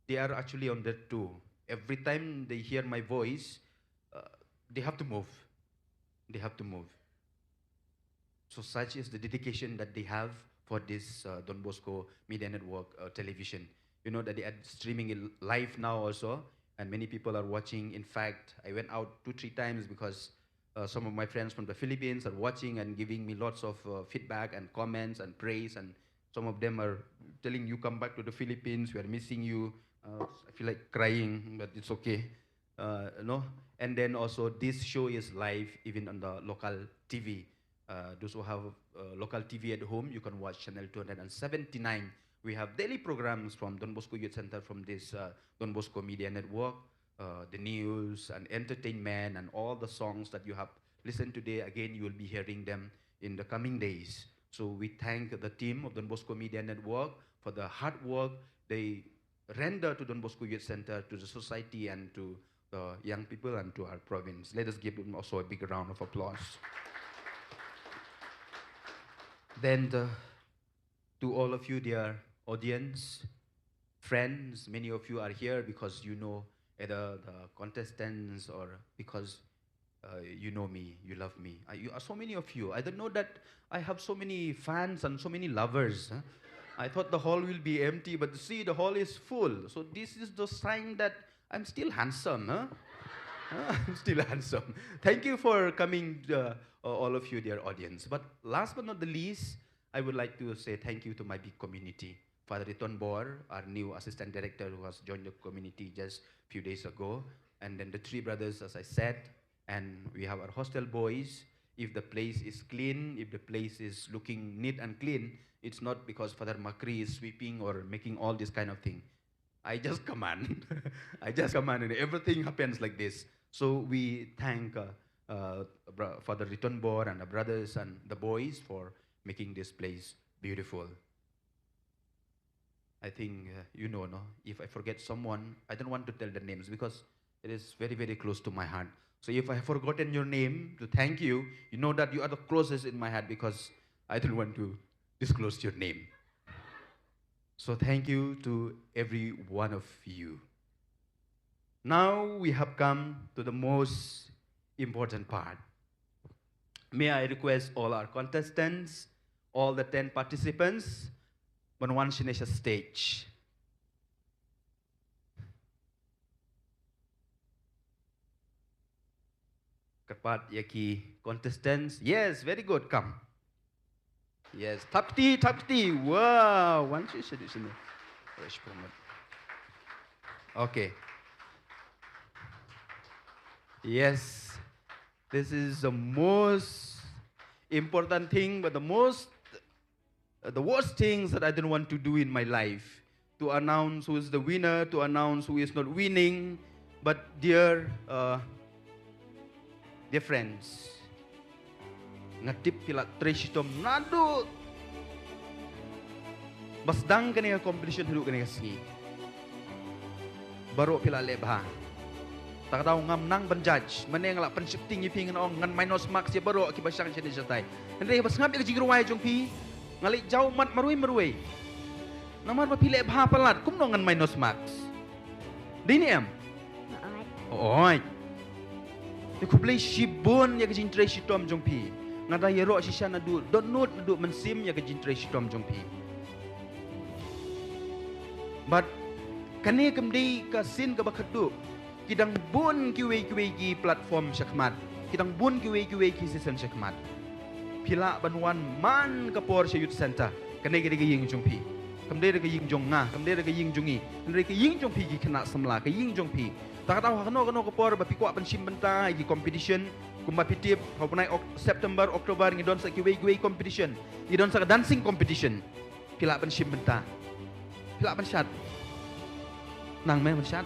they are actually on that too. Every time they hear my voice, uh, they have to move. They have to move. So such is the dedication that they have for this uh, Don Bosco Media Network uh, television. You know that they are streaming it live now also, and many people are watching. In fact, I went out two, three times because uh, some of my friends from the Philippines are watching and giving me lots of uh, feedback and comments and praise. And some of them are telling, "You come back to the Philippines, we are missing you." Uh, I feel like crying, but it's okay. Uh, no? And then also, this show is live even on the local T V. Uh, those who have uh, local T V at home, you can watch channel two hundred seventy-nine. We have daily programs from Don Bosco Youth Center, from this uh, Don Bosco Media Network, uh, the news and entertainment and all the songs that you have listened today. Again, you will be hearing them in the coming days. So we thank the team of Don Bosco Media Network for the hard work they render to Don Bosco Youth Center, to the society, and to the young people and to our province. Let us give them also a big round of applause. Then, the, to all of you, dear audience, friends, many of you are here because you know either the contestants or because uh, you know me, you love me. I, you are so many of you. I don't know that I have so many fans and so many lovers. Huh? I thought the hall will be empty, but see, the hall is full. So this is the sign that I'm still handsome. Huh? Huh? I'm still handsome. Thank you for coming, uh, all of you, dear audience. But last but not the least, I would like to say thank you to my big community. Father Riton Bor, our new assistant director who has joined the community just few days ago, and then the three brothers, as I said, and we have our hostel boys. If the place is clean, if the place is looking neat and clean, it's not because Father Makri is sweeping or making all this kind of thing. I just command. I just command, and everything happens like this. So we thank uh, uh, Bra- Father Riton Bor and the brothers and the boys for making this place beautiful. I think uh, you know, no? If I forget someone, I don't want to tell the names because it is very, very close to my heart. So if I have forgotten your name to thank you, you know that you are the closest in my heart because I don't want to disclose your name. So thank you to every one of you. Now we have come to the most important part. May I request all our contestants, all the ten participants, ban wan shane sha stage. Kyrpad ïa ki contestants. Yes, very good. Come. Yes, thap kti, thap kti. Wow, wan shi shi shi. Okay. Yes. This is the most important thing, but the most, uh, the worst things that I don't want to do in my life. To announce who is the winner, to announce who is not winning. But dear, uh, dear friends, nga tip phi la trei shitom naduh ba sdang kane ka competition haduh kane ka sngi. Baroh phi la leh bha. Ta ka daw ngam nang ban judge. Mynne nga la pynsheptieng ïa phi, ngan ong ngan minus marks ïa baroh kiba shang shane shatai. Hynrei ba sngap ïa ka jingrwai jong phi, nga leh jaw mat marwei marwei. Namar ba phi leh bha palat, kumno ngan minus marks? Dei ne em? Oi. Te khublei shibun ïa ka jingtrei shitom jong phi. Nga da ïaroh shisha naduh dohnud naduh mynsiem ïa ka jingtrei shitom jong phi. But kane kam dei ka sien kaba khatduh. Ki dang bun kiwei kiwei ki platform shakhmat. Ki dang bun kiwei kiwei ki season shakhmat. Phi lah ban wan man ka por sha Youth Center. Kane ka dei ka ïing jong phi. Kam dei ka ïing jong nga, kam dei ka ïing jong ngi. Hynrei ka ïing jong phi ki khynnah samla, ka ïing jong phi. Ta ka daw ha kano kano ka por ba phi kwah ban shim bynta ïa ki competition. Kumba phi tip, ha u bnai Ok- September, October ngi don sa kiwei kiwei competition. Ngi don sa ka dancing competition. Phi lah ban shim bynta. Phi lah ban shad. Nang me ban shad.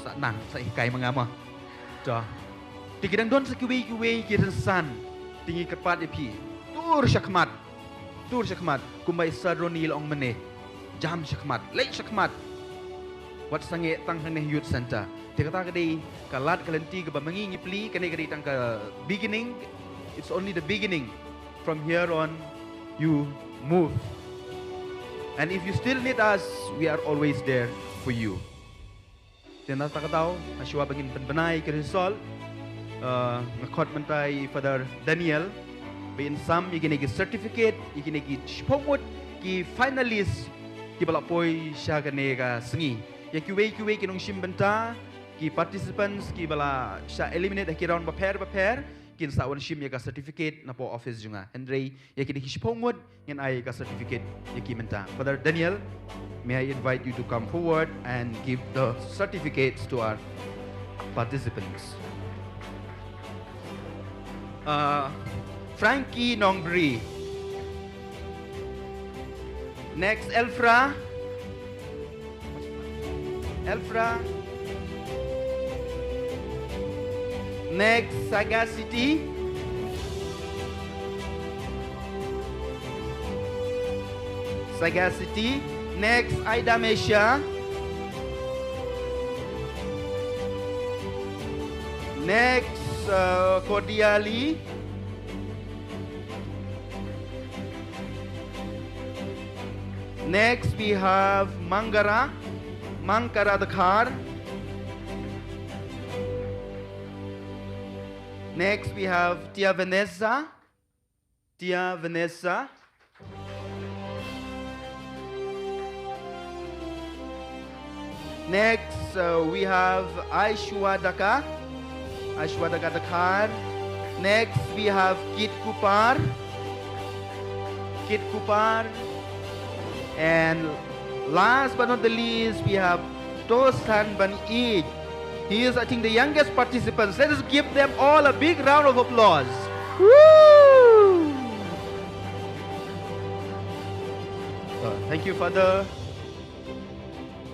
Sa nang, sa hikai ma nga mo. To. Te ki dang don sa kiwei kiwei ki rynsan. Te ngi kyrpad ïa phi. Tur shakhmat. Tur shakhmat. Kumba i Sir Ronnie i la ong mynne. Jam shakhmat. Leit shakhmat. Wat sangeh tang hangne Youth Center. Te kata ka dei ka lad ka lynti kaba ma ngi ngi plie, kane ka dei tang ka beginning. It's only the beginning. From here on, you move. And if you still need us, we are always there for you. Te na kata ka daw, ha shuwa ba ngin pynbna ïa ki result, uh, nga khot mynta ïa Father Daniel ba in sam ïa kine ki certificate, ïa kine ki shiphew ngut ki finalist kiba la poi sha kane ka sngi. Ïa kiwei kiwei ki nongshim bynta, ki participants kiba la shah eliminate ha ki round bapher bapher, kin sa wan shim ïa ka certificate na poh office jong nga. Hynrei ïa kine ki shiphew ngut ngin ai ka certificate ïa ki mynta. Father Daniel, may I invite you to come forward and give the certificates to our participants. Uh, Frankie Nongbri. Next, Elfra. Elfra. Next, Sagacity. Sagacity. Next, Ida Mesha. Next, uh, Cordiali. Next, we have Mangara, Mangkara Dkhar. Next, we have Tia Vanessa. Tia Vanessa. Next, uh, we have Aishwarya Daka. Aishwarya Daka Dkhar. Next, we have Kit Kupar. Kit Kupar. And last but not the least, we have Tosan Ban Ij. He is, I think, the youngest participant. Let us give them all a big round of applause. Woo! Uh, thank you, Father.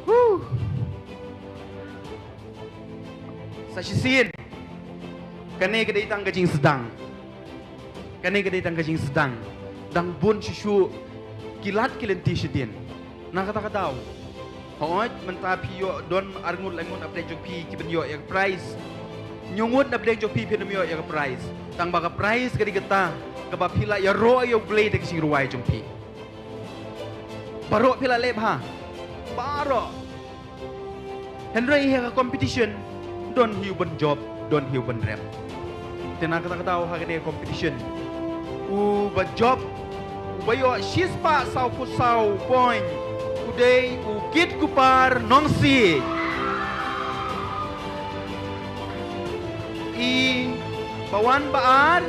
Woo! Sa shisien. Kane ka dei tang ka jingsdang. Kane ka dei tang ka jingsdang. Dang bun shuh shuh ki lad ki lynti shadien. Na kata ka daw, hooid, mynta phi ïoh don arngut laingut na pdeng jong phi ki ban ïoh ïa ka prize. Hynñiew ngut na pdeng jong phi phin ym ïoh ïa ka prize. Tang ba ka prize ka dei kata kaba phi la ïaroh ïa U Blei da ka jingrwai jong phi. Baroh phi la leh bha. Baroh. Hynrei ha ka competition, don hi u ban jop, don hi u ban rem. Te na kata ka daw ha kane ka competition, u ba jop, u ba ïoh shispah sawphew saw point, u dei u Kit Kupar Nongsiej. I ba wan ba ar,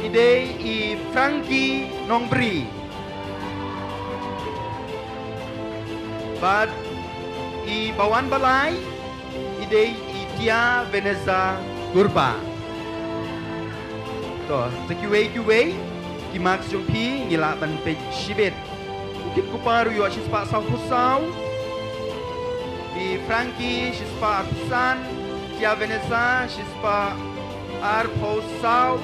i dei i Frankie Nongbri. Bad i ba wan ba lai, i dei i Tia Vanessa Gurba. To, sa kiwei kiwei ki marks jong phi ngi lah ban peit shibit. U Kit Kupar u ïoh shispah sawphew saw. I Frankie shispah arphew san. Tia Vanessa shispah arphew saw.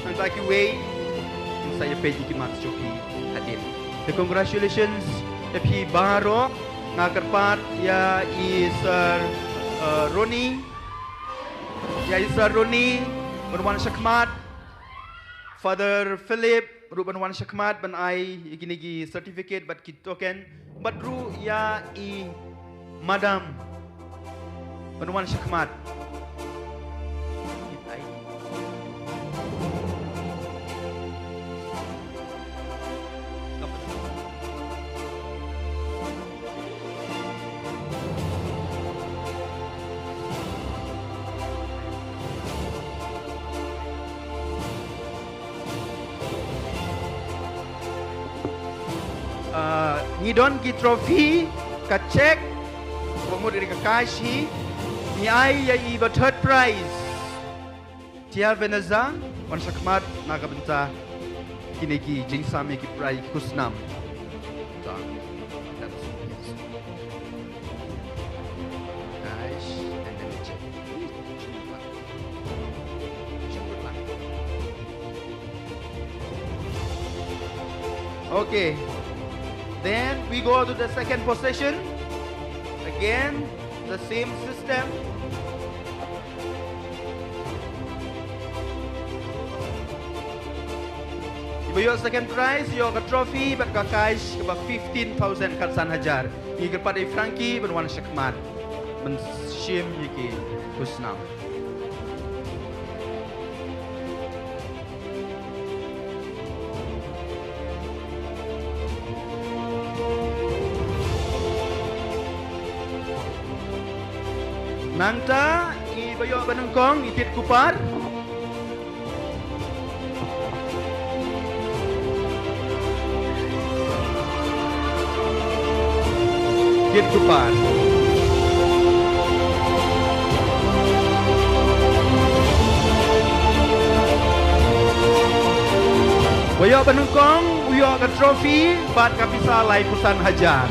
Nangta kiwei ngin sa ïa peit ïa ki marks jong phi hadien. The congratulations ïa phi baroh. Nga kyrpad ïa i Sir, uh, Ronnie, ïa i Sir Ronnie ban wan shakhmat. Father Philip ruh ban wan shakhmat ban ai ïa kine ki certificate bad ki token, bad ruh ïa i Madam ban wan shakhmat. Ah, ngi don ki trophy, ka cheque, ba mut ïa ka cash hi, ngi ai ïa i ba third prize. Tia Vanessa, wan shakhmat na ka bynta kine ki jingsam ïa ki prize, ki khusnam. Ta, that's it. Nice. And then check. Okay. Then we go to the second position. Again, the same system. Iba ïoh second prize ïoh ka trophy bad ka cash kaba fifteen thousand, khatsan hajar. Ngi kyrpad ïa i Frankie ban wan shakhmat ban shim ïa ki khusnam. Nangta, iba ïoh banyngkong, i Kit Kupar. Kit Kupar. Uba ïoh banyngkong, u ïoh ka trophy bad ka pisa laiphew san hajar.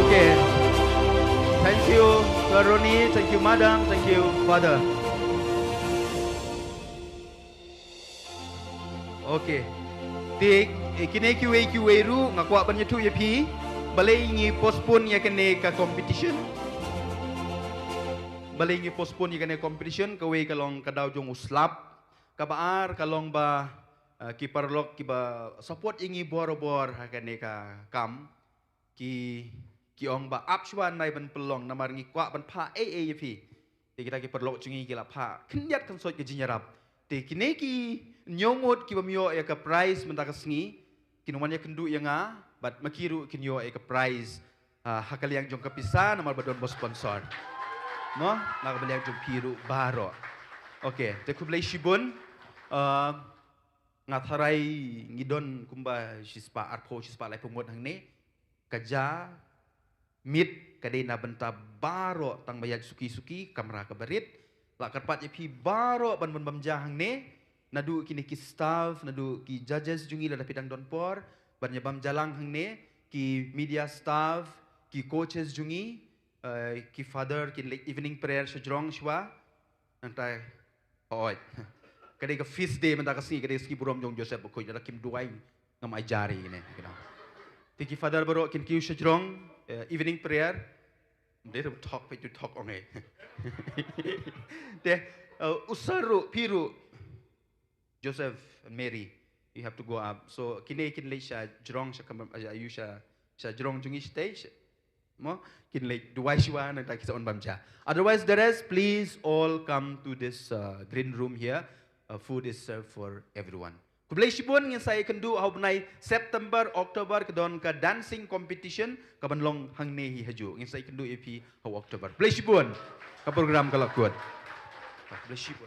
Okay. Thank you, Sir Ronnie. Thank you, Madam. Thank you, Father. Okay. Te, eh, kine kiwei kiwei ruh nga kwah ban ïathuh ïa phi. Balei ngi postpone ïa kane ka competition? Balei ngi postpone ïa kane competition? Kawei ka long ka daw jong u slap. Kaba ar ka long ba, eh, ki paralok kiba support ïa ngi borabor ha kane ka kam, ki, ki ong ba ap shuwa nai ban pynlong namar ngi kwah ban phah ei ei ïa phi. Te kita ki paralok jong ngi ki la phah khyndiat khynsoit ka jingïarap. Te kine ki hynñiew ngut kiba ym ïoh ïa ka prize mynta ka sngi, kin wan ïakynduh ïa nga, bad ma ki ruh kin ïoh ïa ka prize, ah, ha ka liang jong ka pisa namar ba don ba sponsor. No, na ka liang jong phi ruh baroh. Okay, te khublei shibun. Ah, nga tharai ngi don kumba shispah arphew, shispah laiphew ngut hangne. Ka ja miet ka dei na bynta baroh, tang ba ïaid suki suki, kamra kaba rit. La kyrpad ïa phi baroh ban, ban bam ja hangne. Naduh kine ki staff, naduh ki judges jong ngi lada phi dang don por ban ïa bam ja lang hangne, ki media staff, ki coaches jong ngi, eh, ki father, kin leit evening prayer shajrong shuwa. Nangta, oi. Ka dei ka feast day mynta ka sngi, ka dei sngi burom jong Joseph Bakhuid, lada kim duwai ngam ai ja ïa kine, you know. Te ki father baroh kin kiew shajrong, eh, evening prayer. They don't talk, but you talk only. Te, eh, u sir ruh, phi ruh, Joseph and Mary, you have to go up. So kine kin leit shajrong, sha kam, sha, ïa sha, shajrong jong ngi stage. Mo, kin leit duwai shuwa nangta ki sa wan bam ja. Otherwise, the rest, please all come to this, uh, green room here, uh, food is served for everyone. Khublei shibun. Ngin sa ïakynduh ha u bnai September, October, ka don ka dancing competition kaban long hangne hi hajuh. Ngin sa ïakynduh ïa phi ha u October. Khublei shibun. Ka program ka la kut. Khublei shibun.